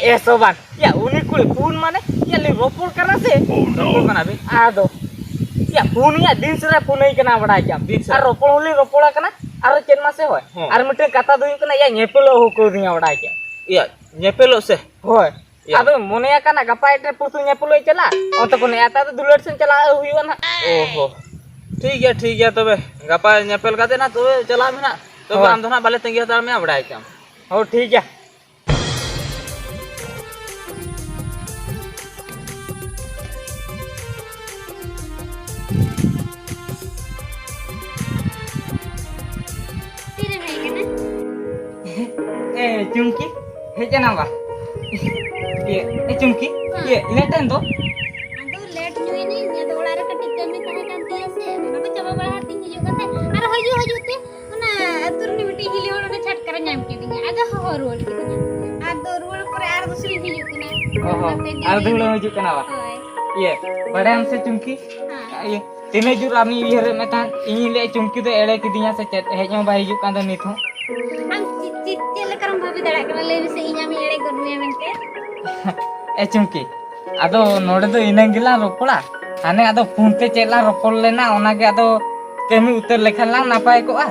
ᱮ ᱥᱚᱵᱟᱱ, ᱭᱟ, ᱩᱱᱤ ᱠᱩᱲᱤ ᱯᱷᱳᱱ ᱢᱟᱱᱮ, ᱭᱟ, ᱞᱤᱧ ᱨᱚᱯᱚᱲ ᱠᱟᱱᱟ ᱥᱮ? ᱨᱚᱯᱚᱲ ᱠᱟᱱᱟ ᱵᱤᱱ? ᱟᱫᱚ, ᱭᱟ, ᱯᱷᱳᱱ ᱭᱟ, ᱫᱤᱱ ᱥᱟᱨᱟ ᱯᱷᱳᱱ ᱟᱹᱧ ᱠᱟᱱᱟ, ᱵᱟᱲᱟᱭ ᱠᱮᱫᱟᱢ᱾ ᱫᱤᱱ ᱥᱟᱨᱟ? ᱟᱨ ᱨᱚᱯᱚᱲ ᱦᱚᱸᱞᱤᱧ ᱨᱚᱯᱚᱲ ᱠᱟᱱᱟ, ᱟᱨ ᱪᱮᱫ ᱢᱟᱥᱮ ᱦᱳᱭ? ᱦᱚᱸ᱾ ᱟᱨ ᱢᱤᱫᱴᱮᱱ ᱠᱟᱛᱷᱟ ᱫᱚ ᱦᱩᱭᱩᱜ ᱠᱟᱱᱟ, ᱭᱟ, ᱧᱮᱯᱮᱞᱚᱜ ᱦᱚᱸ ᱠᱚ ᱟᱹᱫᱤᱧᱟ, ᱵᱟᱲᱟᱭ ᱠᱮᱫᱟᱢ᱾ ᱭᱟ, ᱧᱮᱯᱮᱞᱚᱜ ᱥᱮ? ᱦᱳᱭ᱾ ᱭᱟ᱾ ᱟᱫᱚ ᱢᱚᱱᱮᱭᱟ ᱠᱟᱱᱟ ᱜᱟᱯᱟ ᱮᱴᱨᱮ ᱯᱚᱨᱥᱚ ᱧᱮᱯᱮᱞᱚᱜ ᱪᱟᱞᱟᱜ, ᱚᱱᱛᱮ ᱠᱷᱚᱱ ᱱᱮᱣᱛᱟ ᱫᱚ ᱫᱩᱞᱟᱹᱲ ᱥᱮᱫ ᱪᱟᱞᱟᱜ ᱦᱩᱭᱩᱜᱼᱟ ᱱᱟᱦᱟᱜ᱾ ᱚ ᱦᱚ᱾ ᱴᱷᱤᱠ ᱜᱮᱭᱟ, ᱴᱷᱤᱠ ᱜᱮᱭᱟ, ᱛᱚᱵᱮ ᱜᱟᱯᱟ ᱧᱮᱯᱮᱞ ᱠᱟᱛᱮ ᱱᱟᱦᱟᱜ ᱛᱚᱵᱮ ᱪᱟᱞᱟᱜ ᱢᱮ ᱱᱟᱦᱟᱜ᱾ ᱛᱚᱵᱮ ᱦᱳᱭ᱾ ᱟᱢ ᱫᱚ ᱱᱟᱦᱟᱜ ᱵᱟᱞᱮ ᱛᱟᱺᱜᱤ ᱦᱟᱛᱟᱲ ᱢᱮᱭᱟ, ᱵᱟᱲᱟᱭ ᱠᱟᱜ ᱟᱢ᱾ ᱦᱳᱭ, ᱴᱷᱤᱠ ᱜᱮᱭᱟ᱾ ᱛᱤᱨᱮᱢ ᱦᱮᱡ ᱠᱟᱱᱟ? ᱮ, ᱪᱩᱢᱠᱤ, ᱦᱮᱡ ᱮᱱᱟᱢ ᱵᱟ? ᱤᱭᱟᱹ, ᱮ, ᱪᱩᱢᱠᱤ, ᱦᱮᱸ᱾ ᱤᱭᱟᱹ, ᱤᱱᱟᱹᱜ ᱴᱟᱭᱤᱢ ᱫᱚ? ᱟᱫᱚ ᱞᱮᱴ ᱧᱚᱜ ᱮᱱᱟᱹᱧ, ᱟᱫᱚ ᱚᱲᱟᱜ ᱨᱮ ᱠᱟᱹᱴᱤᱡ ᱠᱟᱹᱢᱤ ᱛᱟᱦᱮᱸ ᱠᱟᱱ ᱛᱤᱧᱟᱹ ᱥᱮ, ᱚᱱᱟ ᱠᱚ ᱪᱟᱵᱟ ᱵᱟᱲᱟ ᱠᱟᱛᱮᱧ ᱦᱤᱡᱩᱜ ᱠᱟᱱ ᱛᱟᱦᱮᱸᱫ᱾ ᱟᱨ ᱦᱤᱡᱩᱜ, ᱦᱤᱡᱩᱜ ᱛᱮ ᱚᱱᱟ ᱟᱹᱛᱩ ᱨᱤᱱᱤᱡ ᱢᱤᱫᱴᱤᱡ ᱦᱤᱞᱤ ᱦᱚᱲ ᱚᱸᱰᱮ ᱪᱷᱟᱴᱠᱟ ᱨᱮ ᱧᱟᱢ ᱠᱤᱫᱤᱧᱟ᱾ ᱟᱫᱚ ᱦᱚᱦᱚ ᱨᱩᱣᱟᱹᱲ ᱠᱤᱫᱤᱧᱟ᱾ ᱟᱫᱚ ᱨᱩᱣᱟᱹᱲ ᱯᱚᱨᱮ ᱟᱨ ᱫᱚᱥᱨᱤᱧ ᱦᱤᱡᱩᱜ ᱠᱟᱱᱟ᱾ ᱚ ᱦᱚᱸ, ᱚᱱᱟᱛᱮ ᱟᱨ ᱫᱮᱨᱤ ᱫᱩᱦᱲᱟᱹᱢ ᱮᱱᱟ᱾ ᱦᱤᱡᱩᱜ ᱠᱟᱱᱟ ᱵᱟ? ᱦᱳᱭ᱾ ᱤᱭᱟᱹ, ᱵᱟᱲᱟᱭᱟᱢ ᱥᱮ ᱪᱩᱢᱠᱤ? ᱦᱮᱸ᱾ ᱤᱭᱟᱹ, ᱛᱤᱱᱟᱹᱜ ᱡᱳᱨ ᱟᱢᱤᱧ ᱩᱭᱦᱟᱹᱨᱮᱫ ᱢᱮ ᱛᱟᱦᱮᱸᱫ, ᱤᱧᱤᱧ ᱞᱟᱹᱭᱮᱫ ᱪᱩᱢᱠᱤ ᱫᱚ ᱮᱲᱮ ᱠᱤᱫᱤᱧᱟ ᱥᱮ ᱪᱮᱫ, ᱦᱮᱡ ᱦᱚᱸ ᱵᱟᱭ ᱦᱤᱡᱩᱜ ᱠᱟᱱ ᱫᱚ ᱱᱤᱛ ᱦᱚᱸ᱾ ᱟᱢ ᱪᱮᱫ, ᱪᱮᱫ, ᱪᱮᱫ ᱞᱮᱠᱟᱨᱮᱢ ᱵᱷᱟᱹᱵᱤ ᱫᱟᱲᱮᱭᱟᱜ ᱠᱟᱱᱟ? ᱞᱟᱹᱭ ᱢᱮᱥᱮ, ᱤᱧ ᱟᱢᱤᱧ ᱮᱲᱮ ᱜᱚᱫ ᱢᱮᱭᱟ ᱢᱮᱱᱛᱮ᱾ ᱮ ᱪᱩᱢᱠᱤ, ᱟᱫᱚ ᱱᱚᱰᱮ ᱫᱚ ᱤᱱᱟᱹᱝ ᱜᱮᱞᱟᱝ ᱨᱚᱯᱚᱲᱟ, ᱦᱟᱱᱮ ᱟᱫᱚ ᱯᱷᱳᱱ ᱛᱮ ᱪᱮᱫ ᱞᱟᱝ ᱨᱚᱯᱚᱲ ᱞᱮᱱᱟ, ᱚᱱᱟᱜᱮ ᱟᱫᱚ ᱠᱟᱹᱢᱤ ᱩᱛᱟᱹᱨ ᱞᱮᱠᱷᱟᱱ ᱞᱟᱝ ᱱᱟᱯᱟᱭ ᱠᱚᱜᱼᱟ᱾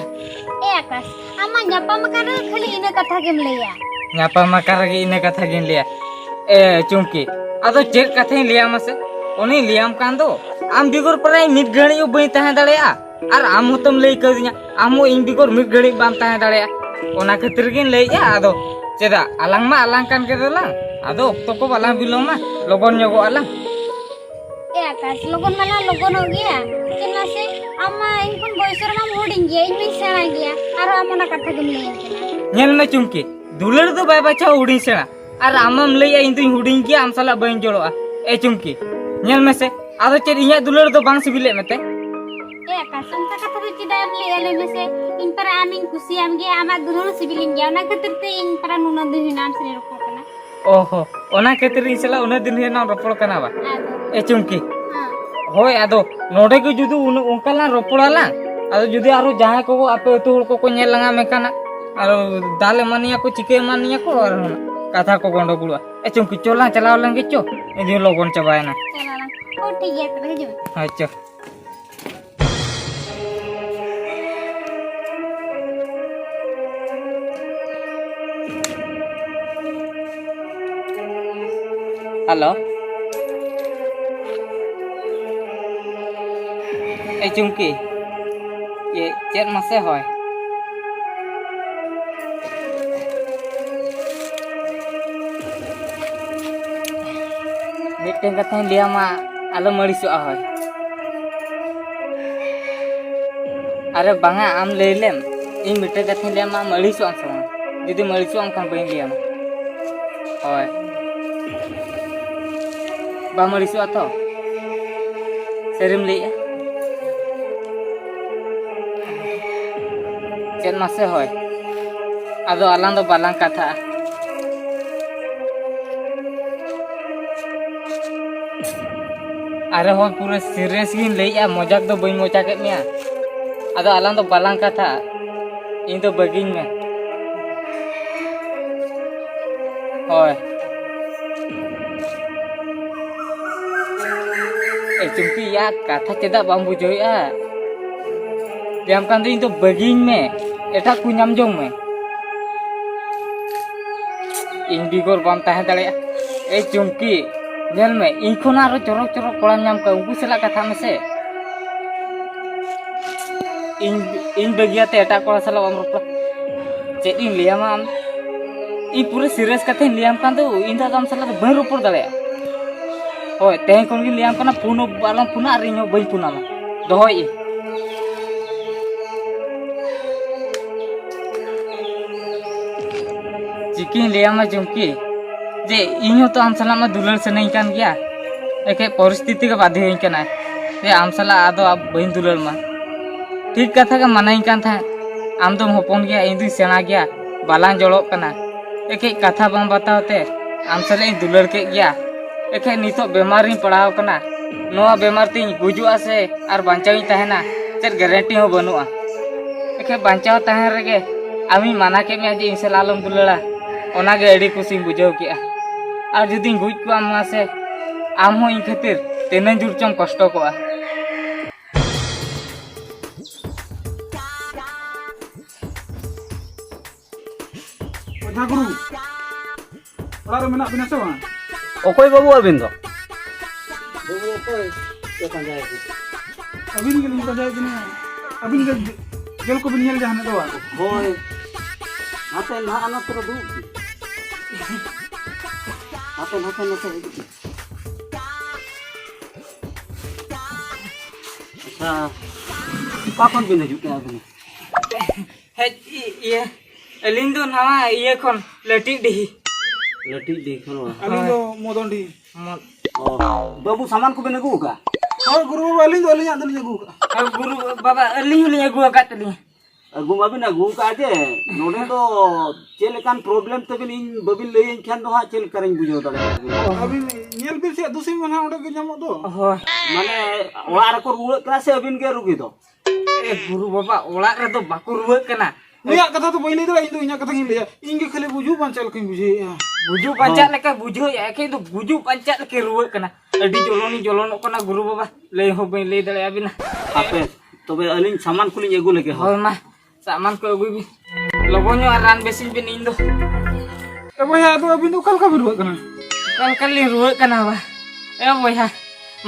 ᱮ ᱟᱠᱟᱥ, ᱟᱢ ᱢᱟ ᱧᱟᱯᱟᱢ ᱟᱠᱟᱱ ᱨᱮᱦᱚᱸ ᱠᱷᱟᱹᱞᱤ ᱤᱱᱟᱹ ᱠᱟᱛᱷᱟ ᱜᱮᱢ ᱞᱟᱹᱭᱟ᱾ ᱧᱟᱯᱟᱢ ᱟᱠᱟᱱ ᱨᱮᱜᱮ ᱤᱱᱟᱹ ᱠᱟᱛᱷᱟ ᱜᱤᱧ ᱞᱟᱹᱭᱟ᱾ ᱮ ᱪᱩᱢᱠᱤ, ᱟᱫᱚ ᱪᱮᱫ ᱠᱟᱛᱷᱟᱧ ᱞᱟᱹᱭᱟ ᱢᱟᱥᱮ? ᱚᱱᱮᱧ ᱞᱟᱹᱭᱟᱢ ᱠᱟᱱ ᱫᱚ, ᱟᱢ ᱵᱮᱜᱚᱨ ᱯᱨᱟᱭ ᱢᱤᱫ ᱜᱷᱟᱹᱲᱤᱡ ᱦᱚᱸ ᱵᱟᱹᱧ ᱛᱟᱦᱮᱸ ᱫᱟᱲᱮᱭᱟᱜᱼᱟ᱾ ᱟᱨ ᱟᱢ ᱦᱚᱸᱛᱚᱢ ᱞᱟᱹᱭ ᱠᱟᱹᱣᱫᱤᱧᱟ, ᱟᱢ ᱦᱚᱸ ᱤᱧ ᱵᱮᱜᱚᱨ ᱢᱤᱫ ᱜᱷᱟᱹᱲᱤᱡ ᱵᱟᱢ ᱛᱟᱦᱮᱸ ᱫᱟᱲᱮᱭᱟᱜᱼᱟ᱾ ᱚᱱᱟ ᱠᱷᱟᱹᱛᱤᱨ ᱜᱤᱧ ᱞᱟᱹᱭᱮᱫᱼᱟ, ᱟᱫᱚ ᱪᱮᱫᱟᱜ, ᱟᱞᱟᱝ ᱢᱟ ᱟᱞᱟᱝ ᱠᱟᱱ ᱜᱮ ᱫᱚᱞᱟᱝ, ᱟᱫᱚ ᱚᱠᱛᱚ ᱠᱚ ᱵᱟᱞᱟᱝ ᱵᱤᱞᱚᱢᱟ, ᱞᱚᱜᱚᱱ ᱧᱚᱜᱚᱜ ᱟᱞᱟᱝ᱾ ᱮ ᱟᱠᱟᱥ, ᱞᱚᱜᱚᱱ ᱢᱟᱞᱟᱝ ᱞᱚᱜᱚᱱᱚᱜ ᱜᱮᱭᱟ, ᱪᱮᱫᱟᱜ ᱥᱮ ᱟᱢ ᱢᱟ ᱤᱧ ᱠᱷᱚᱱ ᱵᱚᱭᱮᱥ ᱨᱮᱢᱟᱢ ᱦᱩᱰᱤᱧ ᱜᱮᱭᱟ, ᱤᱧ ᱢᱟᱧ ᱥᱮᱬᱟ ᱜᱮᱭᱟ, ᱟᱨᱦᱚᱸ ᱟᱢ ᱚᱱᱟ ᱠᱟᱛᱷᱟ ᱜᱮᱢ ᱞᱟᱹᱭᱟᱹᱧ ᱠᱟᱱᱟ᱾ ᱧᱮᱞ ᱢᱮ ᱪᱩᱢᱠᱤ, ᱫᱩᱞᱟᱹᱲ ᱫᱚ ᱵᱟᱭ ᱵᱟᱪᱷᱟᱣᱟ ᱦᱩᱰᱤᱧ ᱥᱮᱬᱟ, ᱟᱨ ᱟᱢᱮᱢ ᱞᱟᱹᱭᱮᱜᱼᱟ ᱤᱧ ᱫᱩᱧ ᱦᱩᱰᱤᱧ ᱜᱮᱭᱟ, ᱟᱢ ᱥᱟᱞᱟᱜ ᱵᱟᱹᱧ ᱡᱚᱲᱚᱜᱼᱟ᱾ ᱮ ᱪᱩᱢᱠᱤ, ᱧᱮᱞ ᱢᱮᱥᱮ, ᱟᱫᱚ ᱪᱮᱫ ᱤᱧᱟᱹᱜ ᱫᱩᱞᱟᱹᱲ ᱫᱚ ᱵᱟᱝ ᱥᱤᱵᱤᱞᱮᱫ ᱢᱮᱛᱮ? ᱮ ᱟᱠᱟᱥ, ᱚᱱᱠᱟ ᱠᱟᱛᱷᱟ ᱫᱚ ᱪᱮᱫᱟᱜ ᱮᱢ ᱞᱟᱹᱭᱮᱜᱼᱟ ᱞᱟᱹᱭ ᱢᱮᱥᱮ? ᱤᱧ ᱯᱟᱨᱟ ᱟᱢᱤᱧ ᱠᱩᱥᱤᱭᱟᱢ ᱜᱮᱭᱟ, ᱟᱢᱟᱜ ᱫᱩᱞᱟᱹᱲ ᱦᱚᱸ ᱥᱤᱵᱤᱞᱤᱧ ᱜᱮᱭᱟ, ᱚᱱᱟ ᱠᱷᱟᱹᱛᱤᱨ ᱛᱮ ᱤᱧ ᱯᱟᱨᱟ ᱱᱩᱱᱟᱹᱜ ᱫᱤᱱ ᱦᱩᱭᱱᱟ ᱟᱢ ᱥᱟᱞᱟᱜ ᱨᱚᱯᱚᱲ ᱠᱟᱱᱟ᱾ ᱚᱦᱚ, ᱚᱱᱟ ᱠᱷᱟᱹᱛᱤᱨ ᱤᱧ ᱥᱟᱞᱟᱜ ᱩᱱᱟᱹᱜ ᱫᱤᱱ ᱦᱩᱭᱱᱟ ᱨᱚᱯᱚᱲ ᱠᱟᱱᱟ ᱵᱟ? ᱟᱫᱚ ᱮ ᱪᱩᱢᱠᱤ, ᱦᱮᱸ᱾ ᱦᱳᱭ, ᱟᱫᱚ ᱱᱚᱰᱮ ᱜᱮ ᱡᱩᱫᱤ ᱩᱱᱟᱹᱜ ᱚᱱᱠᱟ ᱞᱟᱝ ᱨᱚᱯᱚᱲᱟ ᱞᱟᱝ, ᱟᱫᱚ ᱡᱩᱫᱤ ᱟᱨᱚ ᱡᱟᱦᱟᱸᱭ ᱠᱚ ᱟᱯᱮ ᱟᱹᱛᱩ ᱦᱚᱲ ᱠᱚᱠᱚ ᱧᱮᱞ ᱞᱟᱝᱟ ᱢᱮᱱᱠᱷᱟᱱ ᱟᱨᱚ ᱫᱟᱞ ᱮᱢᱟᱱᱤᱧᱟ ᱠᱚ, ᱪᱤᱠᱟᱹ ᱮᱢᱟᱱᱤᱧᱟ ᱠᱚ, ᱟᱨ ᱠᱟᱛᱷᱟ ᱠᱚ ᱜᱚᱸᱰᱚᱜᱳᱞᱚᱜᱼᱟ᱾ ᱮ ᱪᱩᱢᱠᱤ, ᱪᱚ ᱞᱟᱝ ᱪᱟᱞᱟᱣ ᱞᱮᱱ ᱜᱮ ᱪᱚ, ᱤᱧ ᱫᱚ ᱞᱚᱜᱚᱱ ᱪᱟᱵᱟᱭᱮᱱᱟ᱾ ᱪᱟᱞᱟᱣ ᱞᱮᱱ᱾ ᱚ, ᱴᱷᱤᱠ ᱜᱮᱭᱟ ᱛᱚᱵᱮ, ᱦᱤᱡᱩᱜ ᱢᱮ᱾ ᱦᱳᱭ, ᱪᱚ᱾ ᱦᱮᱞᱳ᱾ ᱮ ᱪᱩᱢᱠᱤ, ᱪᱮᱫ, ᱪᱮᱫ ᱢᱟᱥᱮ ᱦᱚᱭ? ᱢᱤᱫᱴᱮᱱ ᱠᱟᱛᱷᱟᱧ ᱞᱟᱹᱭᱟᱢᱟ, ᱟᱞᱚᱢ ᱟᱹᱲᱤᱥᱚᱜᱼᱟ ᱦᱳᱭ᱾ ᱟᱨᱮ ᱵᱟᱝᱟ, ᱟᱢ ᱞᱟᱹᱭ ᱞᱮᱢ, ᱤᱧ ᱢᱤᱫᱴᱮᱱ ᱠᱟᱛᱷᱟᱧ ᱞᱟᱹᱭᱟᱢᱟ, ᱟᱢ ᱟᱹᱲᱤᱥᱚᱜ ᱟᱢ ᱥᱮ ᱵᱟᱝ? ᱡᱩᱫᱤᱢ ᱟᱹᱲᱤᱥᱚᱜ ᱟᱢ ᱠᱷᱟᱱ ᱵᱟᱹᱧ ᱞᱟᱹᱭᱟᱢᱟ᱾ ᱦᱳᱭ, ᱵᱟᱢ ᱟᱹᱲᱤᱥᱚᱜᱼᱟ ᱛᱚ? ᱥᱟᱹᱨᱤᱢ ᱞᱟᱹᱭᱮᱜᱼᱟ? ᱪᱮᱫ ᱢᱟᱥᱮ ᱦᱳᱭ, ᱟᱫᱚ ᱟᱞᱟᱝ ᱫᱚ ᱵᱟᱞᱟᱝ ᱠᱟᱛᱷᱟᱜᱼᱟ᱾ ᱟᱨᱮ ᱦᱳᱭ, ᱯᱩᱨᱟᱹ serious ᱜᱤᱧ ᱞᱟᱹᱭᱮᱜᱼᱟ, ᱢᱚᱡᱟᱠ ᱫᱚ ᱵᱟᱹᱧ ᱢᱚᱡᱟᱠᱮᱫ ᱢᱮᱭᱟ᱾ ᱟᱫᱚ ᱟᱞᱟᱝ ᱫᱚ ᱵᱟᱞᱟᱝ ᱠᱟᱛᱷᱟᱜᱼᱟ, ᱤᱧ ᱫᱚ ᱵᱟᱹᱜᱤᱧ ᱢᱮ᱾ ᱦᱳᱭ᱾ ᱮ ᱪᱩᱢᱠᱤ ᱭᱟ, ᱠᱟᱛᱷᱟ ᱪᱮᱫᱟᱜ ᱵᱟᱢ ᱵᱩᱡᱷᱟᱹᱣᱮᱫᱼᱟ? ᱞᱟᱹᱭᱟᱢ ᱠᱟᱱ ᱫᱚ ᱤᱧ ᱫᱚ ᱵᱟᱹᱜᱤᱧ ᱢᱮ, ᱮᱴᱟᱜ ᱠᱚ ᱧᱟᱢ ᱡᱚᱝ ᱢᱮ᱾ ᱤᱧ ᱵᱮᱜᱚᱨ ᱵᱟᱢ ᱛᱟᱦᱮᱸ ᱫᱟᱲᱮᱭᱟᱜᱼᱟ᱾ ᱮ ᱪᱩᱢᱠᱤ, ᱧᱮᱞ ᱢᱮ, ᱤᱧ ᱠᱷᱚᱱ ᱟᱨᱚ ᱪᱚᱨᱚᱠ ᱪᱚᱨᱚᱠ ᱠᱚᱲᱟᱢ ᱧᱟᱢ ᱠᱚᱣᱟ, ᱩᱱᱠᱩ ᱥᱟᱞᱟᱜ ᱠᱟᱛᱷᱟᱜ ᱢᱮᱥᱮ᱾ ᱤᱧ, ᱤᱧ ᱵᱟᱹᱜᱤᱭᱟᱛᱮ ᱮᱴᱟᱜ ᱠᱚᱲᱟ ᱥᱟᱞᱟᱜ ᱵᱟᱢ ᱨᱚᱯᱚᱲᱟ? ᱪᱮᱫ ᱤᱧ ᱞᱟᱹᱭᱟᱢᱟ ᱟᱢ? ᱤᱧ ᱯᱩᱨᱟᱹ serious ᱠᱟᱛᱷᱟᱧ ᱞᱟᱹᱭᱟᱢ ᱠᱟᱱ ᱫᱚ, ᱤᱧ ᱫᱚ ᱟᱫᱚ ᱟᱢ ᱥᱟᱞᱟᱜ ᱫᱚ ᱵᱟᱹᱧ ᱨᱚᱯᱚᱲ ᱫᱟᱲᱮᱭᱟᱜᱼᱟ᱾ ᱦᱳᱭ, ᱛᱮᱦᱮᱧ ᱠᱷᱚᱱ ᱜᱤᱧ ᱞᱟᱹᱭᱟᱢ ᱠᱟᱱᱟ, ᱯᱷᱳᱱ ᱦᱚᱸ ᱟᱞᱚᱢ ᱯᱷᱳᱱᱟ ᱟᱨ ᱤᱧ ᱦᱚᱸ ᱵᱟᱹᱧ ᱯᱷᱳᱱᱟᱢᱟ᱾ ᱫᱚᱦᱚᱭᱮᱫ ᱟᱹᱧ᱾ ᱪᱤᱠᱟᱹᱧ ᱞᱟᱹᱭᱟᱢᱟ ᱪᱩᱢᱠᱤ? ᱡᱮ ᱤᱧ ᱦᱚᱸᱛᱚ ᱟᱢ ᱥᱟᱞᱟᱜ ᱢᱟ ᱫᱩᱞᱟᱹᱲ ᱥᱟᱱᱟᱧ ᱠᱟᱱ ᱜᱮᱭᱟ, ᱮᱠᱷᱮᱡ ᱯᱚᱨᱤᱥᱛᱷᱤᱛᱤ ᱜᱮ ᱵᱟᱫᱷᱭᱚᱧ ᱠᱟᱱᱟ ᱡᱮ ᱟᱢ ᱥᱟᱞᱟᱜ ᱟᱫᱚ ᱟᱵ-, ᱵᱟᱹᱧ ᱫᱩᱞᱟᱹᱲ ᱢᱟ᱾ ᱴᱷᱤᱠ ᱠᱟᱛᱷᱟ ᱜᱮ ᱢᱟᱱᱟᱧ ᱠᱟᱱ ᱛᱟᱦᱮᱸᱫ, ᱟᱢ ᱫᱚᱢ ᱦᱚᱯᱚᱱ ᱜᱮᱭᱟ, ᱤᱧ ᱫᱩᱧ ᱥᱮᱬᱟ ᱜᱮᱭᱟ, ᱵᱟᱞᱟᱝ ᱡᱚᱲᱚᱜ ᱠᱟᱱᱟ᱾ ᱮᱠᱷᱮᱡ ᱠᱟᱛᱷᱟ ᱵᱟᱝ ᱵᱟᱛᱟᱣ ᱛᱮ ᱟᱢ ᱥᱟᱞᱟᱜ ᱤᱧ ᱫᱩᱞᱟᱹᱲ ᱠᱮᱫ ᱜᱮᱭᱟ, ᱮᱠᱷᱮᱡ ᱱᱤᱛᱚᱜ ᱵᱮᱢᱟᱨ ᱨᱤᱧ ᱯᱟᱲᱟᱣ ᱠᱟᱱᱟ᱾ ᱱᱚᱣᱟ ᱵᱮᱢᱟᱨ ᱛᱤᱧ ᱜᱩᱡᱩᱜᱼᱟ ᱥᱮ ᱟᱨ ᱵᱟᱧᱪᱟᱣ ᱤᱧ ᱛᱟᱦᱮᱱᱟ, ᱪᱮᱫ ᱜᱮᱨᱮᱱᱴᱤ ᱦᱚᱸ ᱵᱟᱹᱱᱩᱜᱼᱟ᱾ ᱮᱠᱷᱮᱡ ᱵᱟᱧᱪᱟᱣ ᱛᱟᱦᱮᱱ ᱨᱮᱜᱮ ᱟᱢᱤᱧ ᱢᱟᱱᱟ ᱠᱮᱫ ᱢᱮᱭᱟ ᱡᱮ ᱤᱧ ᱥᱟᱞᱟᱜ ᱟᱞᱚᱢ ᱫᱩᱞᱟᱹᱲᱟ, ᱚᱱᱟᱜᱮ ᱟᱹᱰᱤ ᱠᱩᱥᱤᱧ ᱵᱩᱡᱷᱟᱹᱣ ᱠᱮᱜᱼᱟ᱾ ᱟᱨ ᱡᱩᱫᱤᱧ ᱜᱩᱡ ᱠᱚᱜᱼᱟ ᱢᱟᱥᱮ, ᱟᱢ ᱦᱚᱸ ᱤᱧ ᱠᱷᱟᱹᱛᱤᱨ ᱛᱤᱱᱟᱹᱜ ᱡᱳᱨ ᱪᱚᱢ ᱠᱚᱥᱴᱚ ᱠᱚᱜᱼᱟ᱾ ᱚᱡᱷᱟ ᱜᱩᱨᱩ, ᱚᱲᱟᱜ ᱨᱮ ᱢᱮᱱᱟᱜ ᱵᱤᱱᱟ ᱥᱮ ᱵᱟᱝ? ᱚᱠᱚᱭ ᱵᱟᱹᱵᱩ ᱟᱹᱵᱤᱱ ᱫᱚ? ᱵᱟᱹᱵᱩ ᱚᱠᱚᱭ ᱯᱮ ᱯᱟᱸᱡᱟᱭᱮᱫ ᱠᱚ? ᱟᱹᱵᱤᱱ ᱜᱮᱞᱤᱧ ᱯᱟᱸᱡᱟᱭᱮᱫ ᱵᱤᱱᱟ᱾ ᱟᱹᱵᱤᱱ ᱜᱮ ᱡᱮᱞ ᱠᱚᱵᱤᱱ ᱧᱮᱞ ᱡᱟᱦᱟᱱᱟᱜ ᱫᱚ ᱵᱟᱝ? ᱦᱳᱭ᱾ ᱦᱟᱯᱮ ᱱᱟᱦᱟᱜ ᱚᱱᱟ ᱠᱚᱨᱮ ᱫᱩᱲᱩᱵ ᱵᱤᱱ᱾ ᱦᱟᱯᱮ ᱱᱟᱯᱮ ᱱᱟᱯᱮ ᱦᱤᱡᱩᱜ ᱵᱤᱱ᱾ ᱟᱪᱪᱷᱟ, ᱚᱠᱟ ᱠᱷᱚᱱ ᱵᱤᱱ ᱦᱤᱡᱩᱜ ᱠᱟᱱᱟ ᱟᱹᱵᱤᱱ? ᱦᱮᱡ ᱤ-, ᱤᱭᱟᱹ, ᱟᱹᱞᱤᱧ ᱫᱚ ᱱᱟᱣᱟ ᱤᱭᱟᱹ ᱠᱷᱚᱱ, ᱞᱟᱹᱴᱤᱡ ᱰᱤᱦᱤ᱾ ᱞᱟᱹᱴᱤᱡ ᱰᱤᱦᱤ ᱠᱷᱚᱱ ᱵᱟᱝ? ᱟᱹᱞᱤᱧ ᱫᱚ ᱢᱚᱫᱚᱱ ᱰᱤᱦᱤ᱾ ᱢᱚ- ᱚ, ᱵᱟᱹᱵᱩ, ᱥᱟᱢᱟᱱ ᱠᱚᱵᱤᱱ ᱟᱹᱜᱩ ᱟᱠᱟᱫᱼᱟ? ᱦᱳᱭ, ᱜᱩᱨᱩ ᱵᱟᱵᱟ, ᱟᱹᱞᱤᱧ ᱫᱚ ᱟᱹᱞᱤᱧᱟᱜ ᱫᱚᱞᱤᱧ ᱟᱹᱜᱩ ᱟᱠᱟᱫᱼᱟ᱾ ᱦᱳᱭ, ᱜᱩᱨᱩ ᱵᱟᱵᱟ, ᱟᱹᱞᱤᱧ ᱦᱚᱸᱞᱤᱧ ᱟᱹᱜᱩ ᱟᱠᱟᱫ ᱛᱟᱹᱞᱤᱧᱟ᱾ ᱟᱹᱜᱩ ᱢᱟᱵᱤᱱ ᱟᱹᱜᱩ ᱟᱠᱟᱫᱼᱟ, ᱡᱮ ᱱᱚᱰᱮ ᱫᱚ ᱪᱮᱫ ᱞᱮᱠᱟᱱ problem ᱛᱟᱹᱵᱤᱱ ᱤᱧ ᱵᱟᱹᱵᱤᱱ ᱞᱟᱹᱭᱟᱹᱧ ᱠᱷᱟᱱ ᱫᱚ ᱦᱟᱸᱜ ᱪᱮᱫ ᱞᱮᱠᱟᱨᱤᱧ ᱵᱩᱡᱷᱟᱹᱣ ᱫᱟᱲᱮᱭᱟᱜᱼᱟ? ᱟᱹᱵᱤᱱ ᱧᱮᱞ ᱵᱤᱱ ᱥᱮ, ᱫᱩᱥᱤ ᱢᱟ ᱱᱟᱦᱟᱜ ᱚᱸᱰᱮ ᱜᱮ ᱧᱟᱢᱚᱜ ᱫᱚ᱾ ᱦᱳᱭ᱾ ᱢᱟᱱᱮ, ᱚᱲᱟᱜ ᱨᱮᱠᱚ ᱨᱩᱣᱟᱹᱜ ᱠᱟᱱᱟ ᱥᱮ ᱟᱹᱵᱤᱱ ᱜᱮ ᱨᱩᱜᱤ ᱫᱚ? ᱮ ᱜᱩᱨᱩ ᱵᱟᱵᱟ, ᱚᱲᱟᱜ ᱨᱮᱫᱚ ᱵᱟᱠᱚ ᱨᱩᱣᱟᱹᱜ ᱠᱟᱱᱟ᱾ ᱩᱱᱤᱭᱟᱜ ᱠᱟᱛᱷᱟ ᱫᱚ ᱵᱟᱹᱧ ᱞᱟᱹᱭ ᱫᱟᱲᱮᱭᱟᱜᱼᱟ, ᱤᱧ ᱫᱚ ᱤᱧᱟᱹᱜ ᱠᱟᱛᱷᱟ ᱜᱤᱧ ᱞᱟᱹᱭᱟ᱾ ᱤᱧ ᱜᱮ ᱠᱷᱟᱹᱞᱤ ᱜᱩᱡᱩᱜ ᱵᱟᱧᱪᱟᱜ ᱞᱮᱠᱟᱧ ᱵᱩᱡᱷᱟᱹᱣᱮᱫᱼᱟ᱾ ᱜᱩᱡᱩᱜ ᱵᱟᱧᱪᱟᱜ ᱦᱚᱸ᱾ ᱞᱮᱠᱟ ᱵᱩᱡᱷᱟᱹᱣᱮᱫᱼᱟ, ᱮᱠᱷᱮᱡ ᱫᱚ ᱜᱩᱡᱩᱜ ᱵᱟᱧᱪᱟᱜ ᱞᱮᱠᱟ ᱨᱩᱣᱟᱹᱜ ᱠᱟᱱᱟ᱾ ᱟᱹᱰᱤ ᱡᱚᱞᱚᱱᱤᱧ ᱡᱚᱞᱚᱱᱚᱜ ᱠᱟᱱᱟ ᱜᱩᱨᱩ ᱵᱟᱵᱟ, ᱞᱟᱹᱭ ᱦᱚᱸ ᱵᱟᱹᱧ ᱞᱟᱹᱭ ᱫᱟᱲᱮᱭᱟᱵᱤᱱᱟ᱾ ᱦᱟᱯᱮ, ᱛᱚᱵᱮ ᱟᱹᱞᱤᱧ ᱥᱟᱢᱟᱱ ᱠᱚᱞᱤᱧ ᱟᱹᱜᱩ ᱞᱮᱜᱮ, ᱦᱳᱭ᱾ ᱦᱳᱭ ᱢᱟ, ᱥᱟᱢᱟᱱ ᱠᱚ ᱟᱹᱜᱩᱭ ᱵᱤᱱ᱾ ᱞᱚᱜᱚᱱ ᱧᱚᱜ ᱟᱨ ᱨᱟᱱ ᱵᱮᱥᱤᱧ ᱵᱤᱱ ᱤᱧ ᱫᱚ᱾ ᱮ ᱵᱚᱭᱦᱟ, ᱟᱫᱚ ᱟᱹᱵᱤᱱ ᱫᱚ ᱚᱠᱟ ᱞᱮᱠᱟ ᱵᱤᱱ ᱨᱩᱣᱟᱹᱜ ᱠᱟᱱᱟ? ᱚᱠᱟ ᱞᱮᱠᱟ ᱞᱤᱧ ᱨᱩᱣᱟᱹᱜ ᱠᱟᱱᱟ ᱵᱟ? ᱮ ᱵᱚᱭᱦᱟ,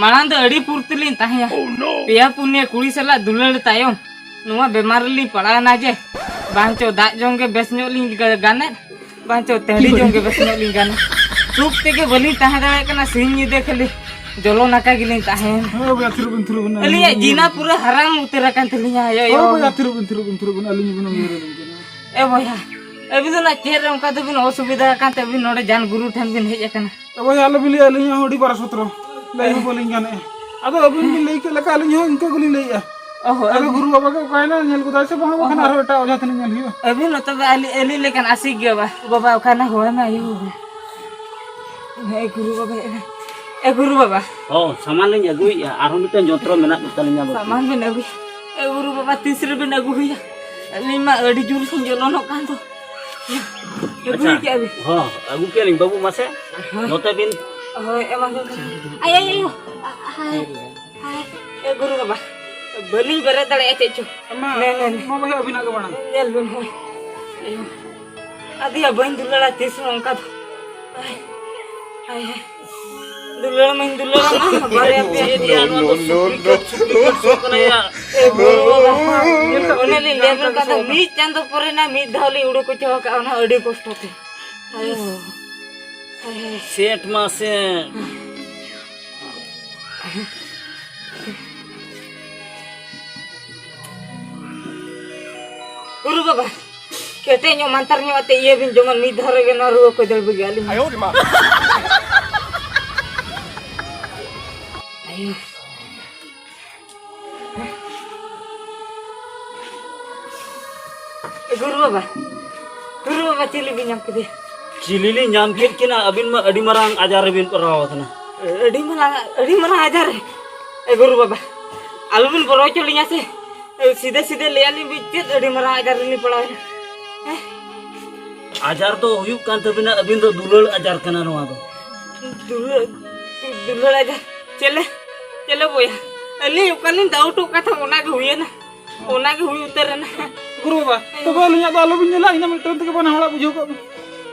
ᱢᱟᱲᱟᱝ ᱫᱚ ᱟᱹᱰᱤ ᱯᱷᱩᱨᱛᱤ ᱞᱤᱧ ᱛᱟᱦᱮᱸᱭᱟ᱾ ᱯᱮᱭᱟ ᱯᱩᱱᱭᱟᱹ ᱠᱩᱲᱤ ᱥᱟᱞᱟᱜ ᱫᱩᱞᱟᱹᱲ ᱛᱟᱭᱚᱢ ᱱᱚᱣᱟ ᱵᱮᱢᱟᱨ ᱨᱮᱞᱤᱧ ᱯᱟᱲᱟᱣᱮᱱᱟ ᱡᱮ, ᱵᱟᱝ ᱪᱚ ᱫᱟᱜ ᱡᱚᱢ ᱜᱮ ᱵᱮᱥ ᱧᱚᱜ ᱞᱤᱧ ᱜᱟ-, ᱜᱟᱱᱮᱫ, ᱵᱟᱝ ᱪᱚ ᱛᱟᱹᱦᱲᱤ ᱡᱚᱢ ᱜᱮ ᱵᱮᱥ ᱧᱚᱜ ᱞᱤᱧ ᱜᱟᱱᱮᱫ᱾ ᱥᱩᱠ ᱛᱮᱜᱮ ᱵᱟᱹᱞᱤᱧ ᱛᱟᱦᱮᱸ ᱫᱟᱲᱮᱭᱟᱜ ᱠᱟᱱᱟ, ᱥᱤᱧ ᱧᱤᱫᱟᱹ ᱠᱷᱟᱹᱞᱤ ᱡᱚᱞᱚᱱ ᱟᱠᱟ ᱜᱮᱞᱤᱧ ᱛᱟᱦᱮᱸᱭᱮᱱᱟ᱾ ᱦᱳᱭ ᱵᱚᱭᱦᱟ, ᱛᱷᱤᱨᱚᱜ ᱵᱤᱱ, ᱛᱷᱤᱨᱚᱜ ᱵᱤᱱ, ᱟᱹᱞᱤᱧ ᱟᱹᱞᱤᱧᱟᱜ ᱵᱤᱱ ᱡᱤᱱᱟ ᱩᱭᱦᱟᱹᱨ ᱯᱩᱨᱟᱹ ᱦᱟᱨᱟᱢ ᱩᱛᱟᱹᱨ ᱟᱠᱟᱱ ᱛᱟᱹᱞᱤᱧᱟ, ᱟᱭᱳ, ᱦᱳᱭ ᱟᱭᱳ᱾ ᱵᱚᱭᱦᱟ, ᱛᱷᱤᱨᱚᱜ ᱵᱤᱱ, ᱛᱷᱤᱨᱚᱜ ᱵᱤᱱ, ᱛᱷᱤᱨᱚᱜ ᱵᱤᱱ, ᱟᱹᱞᱤᱧ ᱵᱤᱱ ᱩᱭᱦᱟᱹᱨ ᱟᱹᱞᱤᱧ ᱠᱟᱱᱟ᱾ ᱮ ᱵᱚᱭᱦᱟ, ᱟᱹᱵᱤᱱ ᱫᱚ ᱱᱟᱜ ᱪᱮᱫ ᱨᱮ ᱚᱱᱠᱟ ᱛᱮᱵᱤᱱ ᱚᱥᱩᱵᱤᱫᱷᱟ ᱟᱠᱟᱱ ᱛᱮ ᱟᱹᱵᱤᱱ ᱱᱚᱰᱮ ᱡᱟᱱ ᱜᱩᱨᱩ ᱴᱷᱮᱱ ᱵᱤᱱ ᱦᱮᱡ ᱟᱠᱟᱱᱟ? ᱮ ᱵᱚᱭᱦᱟ, ᱟᱞᱚᱵᱤᱱ ᱞᱟᱹᱭᱟ, ᱟᱹᱞᱤᱧ ᱦᱚᱸ ᱟᱹᱰᱤ ᱵᱟᱨᱟ ᱥᱚᱛᱨᱚ, ᱞᱟᱹᱭ ᱦᱚᱸ ᱵᱟᱹᱞᱤᱧ ᱜᱟᱱᱮᱜᱼᱟ᱾ ᱟᱫᱚ ᱟᱹᱵᱤᱱ ᱵᱤᱱ ᱞᱟᱹᱭ ᱠᱮᱫ ᱞᱮᱠᱟ ᱟᱹᱞᱤᱧ ᱦᱚᱸ ᱤᱱᱠᱟᱹ ᱜᱮᱞᱤᱧ ᱞᱟᱹᱭᱮᱜᱼᱟ᱾ ᱚᱦᱚ, ᱟᱫᱚ ᱟᱹᱵᱤᱱ ᱜᱩᱨᱩ ᱵᱟᱵᱟ ᱜᱮ ᱚᱠᱟᱭᱮᱱᱟ, ᱧᱮᱞ ᱜᱚᱫᱟᱭ ᱥᱮ ᱵᱟᱝ, ᱵᱟᱠᱷᱟᱱ ᱚᱦᱚ᱾ ᱟᱨᱦᱚᱸ ᱮᱴᱟᱜ ᱚᱡᱷᱟ ᱴᱷᱮᱱ ᱧᱮᱞ ᱦᱩᱭᱩᱜᱼᱟ᱾ ᱟᱹᱵᱤᱱ ᱱᱚᱛᱮ ᱫᱚ ᱟᱹᱞᱤᱧ, ᱟᱹᱞᱤᱧ ᱞᱮᱠᱟᱱ ᱟᱥᱤᱠ ᱜᱮ ᱵᱟ-, ᱵᱟᱵᱟ ᱚᱠᱟᱭᱮᱱᱟ, ᱦᱚᱦᱚᱭ ᱢᱮ ᱟᱭᱳ᱾ ᱮ ᱜᱩᱨᱩ ᱵᱟᱵᱟ, ᱮ ᱜᱩᱨᱩ ᱵᱟᱵᱟ᱾ ᱦᱚᱸ, ᱥᱟᱢᱟᱱ ᱞᱤᱧ ᱟᱹᱜᱩᱭᱮᱫᱼᱟ, ᱟᱨᱦᱚᱸ ᱢᱤᱫᱴᱟᱝ ᱡᱚᱱᱛᱨᱚ ᱢᱮᱱᱟᱜ ᱠᱚ ᱛᱟᱹᱞᱤᱧᱟ ᱵᱟᱹᱵᱩ᱾ ᱥᱟᱢᱟᱱ ᱵᱤᱱ ᱟᱹᱜᱩᱭᱟ? ᱮ ᱜᱩᱨᱩ ᱵᱟᱵᱟ, ᱛᱤᱥ ᱨᱮᱵᱤᱱ ᱟᱹᱜᱩ ᱦᱩᱭᱟ? ᱟᱹᱞᱤᱧ ᱢᱟ ᱟᱹᱰᱤ ᱡᱳᱨ ᱞᱤᱧ ᱡᱚᱞᱚᱱᱚᱜ ᱠᱟᱱ ᱫᱚ᱾ ᱟᱹᱜᱩ ᱟᱪᱪᱷᱟ᱾ ᱠᱮᱜᱼᱟ ᱵᱤᱱ? ᱦᱚᱸ, ᱟᱹᱜᱩ ᱠᱮᱜᱼᱟ ᱞᱤᱧ ᱵᱟᱹᱵᱩ, ᱢᱟᱥᱮ᱾ ᱦᱳᱭ᱾ ᱱᱚᱛᱮ ᱵᱤᱱ᱾ ᱦᱳᱭ, ᱮᱢᱟ ᱵᱤᱱ ᱠᱟᱱᱟ᱾ ᱟᱭ, ᱟᱭ, ᱟᱭᱳ᱾ ᱦᱟᱭ᱾ ᱦᱟᱭ᱾ ᱮ ᱜᱩᱨᱩ ᱵᱟᱵᱟ, ᱵᱟᱹᱞᱤᱧ ᱵᱮᱨᱮᱫ ᱫᱟᱲᱮᱭᱟᱜᱼᱟ ᱪᱮᱫ ᱪᱚ᱾ ᱢᱟ, ᱱᱮ, ᱱᱮ, ᱱᱮ᱾ ᱢᱟ ᱵᱚᱭᱦᱟ, ᱟᱹᱵᱤᱱᱟᱜ ᱜᱮ ᱢᱟᱲᱟᱝ᱾ ᱧᱮᱞ ᱵᱤᱱ, ᱦᱳᱭ᱾ ᱟᱭᱳ᱾ ᱟᱫᱮᱭᱟ ᱵᱟᱹᱧ ᱫᱩᱞᱟᱹᱲᱟ ᱛᱤᱥ ᱦᱚᱸ ᱚᱱᱠᱟ ᱫᱚ᱾ ᱦᱟᱭ, ᱦᱟᱭ, ᱦᱟᱭ᱾ ᱫᱩᱞᱟᱹᱲ ᱢᱟᱧ ᱫᱩᱞᱟᱹᱲ ᱟᱢᱟ, ᱵᱟᱨᱭᱟ ᱯᱮᱭᱟ᱾ ᱪᱮᱫ ᱭᱟ, ᱱᱚᱣᱟ ᱫᱚ ᱥᱩᱠᱨᱤ ᱠᱟᱹᱴ, ᱥᱩᱠᱨᱤ ᱠᱟᱹᱴ ᱥᱚ ᱠᱟᱱᱟ ᱭᱟ᱾ ᱮ ᱜᱩᱨᱩ ᱵᱟᱵᱟ, ᱚᱱᱮ ᱞᱤᱧ ᱞᱟᱹᱭ ᱟᱵᱮᱱ ᱠᱟᱱ ᱫᱚ, ᱢᱤᱫ ᱪᱟᱸᱫᱚ ᱯᱚᱨᱮ ᱱᱟ ᱢᱤᱫ ᱫᱷᱟᱣ ᱞᱤᱧ ᱩᱰᱩᱠ ᱦᱚᱪᱚ ᱟᱠᱟᱫᱼᱟ, ᱚᱱᱟ ᱟᱹᱰᱤ ᱠᱚᱥᱴᱚ ᱛᱮ᱾ ᱟᱭᱳ᱾ ᱦᱟᱭ, ᱦᱟᱭ᱾ ᱥᱮᱴ ᱢᱟ ᱥᱮᱴ᱾ ᱜᱩᱨᱩ ᱵᱟᱵᱟ, ᱠᱮᱴᱮᱡ ᱧᱚᱜ ᱢᱟᱱᱛᱟᱨ ᱧᱚᱜ ᱟᱛᱮ ᱤᱭᱟᱹ ᱵᱤᱱ, ᱡᱮᱢᱚᱱ ᱢᱤᱫ ᱫᱷᱟᱣ ᱨᱮᱜᱮ ᱱᱚᱣᱟ ᱨᱩᱣᱟᱹ ᱠᱚ ᱫᱟᱹᱲ ᱵᱟᱹᱜᱤ ᱟᱹᱞᱤᱧ᱾ ᱟᱭᱳ ᱨᱮ ᱢᱟ᱾ ᱟᱭᱳ᱾ ᱮ ᱜᱩᱨᱩ ᱵᱟᱵᱟ, ᱜᱩᱨᱩ ᱵᱟᱵᱟ, ᱪᱤᱞᱤ ᱵᱤᱱ ᱧᱟᱢ ᱠᱮᱫᱮᱭᱟ? ᱪᱤᱞᱤ ᱞᱤᱧ ᱧᱟᱢ ᱠᱮᱫ ᱠᱤᱱᱟ? ᱟᱹᱵᱤᱱ ᱢᱟ ᱟᱹᱰᱤ ᱢᱟᱨᱟᱝ ᱟᱡᱟᱨ ᱨᱮᱵᱤᱱ ᱯᱟᱲᱟᱣ ᱟᱠᱟᱱᱟ᱾ ᱟᱹᱰᱤ ᱢᱟᱨᱟᱝ, ᱟᱹᱰᱤ ᱢᱟᱨᱟᱝ ᱟᱡᱟᱨ ᱨᱮ? ᱮ ᱜᱩᱨᱩ ᱵᱟᱵᱟ, ᱟᱞᱚᱵᱤᱱ ᱵᱚᱨᱚ ᱦᱚᱪᱚ ᱞᱤᱧᱟ ᱥᱮ᱾ ᱮ, ᱥᱤᱫᱷᱟᱹ ᱥᱤᱫᱷᱟᱹ ᱞᱟᱹᱭ ᱟᱹᱞᱤᱧ ᱵᱤᱱ, ᱪᱮᱫ ᱟᱹᱰᱤ ᱢᱟᱨᱟᱝ ᱟᱡᱟᱨ ᱨᱮᱞᱤᱧ ᱯᱟᱲᱟᱣ ᱮᱱᱟ? ᱦᱮᱸ? ᱟᱡᱟᱨ ᱫᱚ ᱦᱩᱭᱩᱜ ᱠᱟᱱ ᱛᱟᱹᱵᱤᱱᱟ, ᱟᱹᱵᱤᱱ ᱫᱚ ᱫᱩᱞᱟᱹᱲ ᱟᱡᱟᱨ ᱠᱟᱱᱟ ᱱᱚᱣᱟ ᱫᱚ᱾ ᱫᱩᱞᱟᱹᱲ, ᱫᱩᱞᱟᱹᱲ ᱟᱡᱟᱨ? ᱪᱮᱞᱮ, ᱪᱮᱞᱮ ᱵᱚᱭᱦᱟ? ᱟᱹᱞᱤᱧ ᱚᱠᱟᱞᱤᱧ ᱫᱟᱣ ᱦᱚᱴᱚ ᱠᱟᱜ ᱛᱟᱦᱮᱸ, ᱚᱱᱟ ᱜᱮ ᱦᱩᱭᱮᱱᱟ᱾ ᱚᱱᱟ ᱜᱮ ᱦᱩᱭ ᱩᱛᱟᱹᱨ ᱮᱱᱟ᱾ ᱜᱩᱨᱩ ᱵᱟᱵᱟ, ᱛᱚᱵᱮ ᱟᱹᱞᱤᱧᱟᱜ ᱫᱚ ᱟᱞᱚᱵᱤᱱ ᱧᱮᱞᱟ, ᱤᱱᱟᱹ ᱢᱤᱫᱴᱟᱝ ᱛᱮᱜᱮ ᱵᱟᱱᱟ ᱦᱚᱲᱟᱜ ᱵᱩᱡᱷᱟᱹᱣ ᱠᱟᱜ ᱵᱤᱱ᱾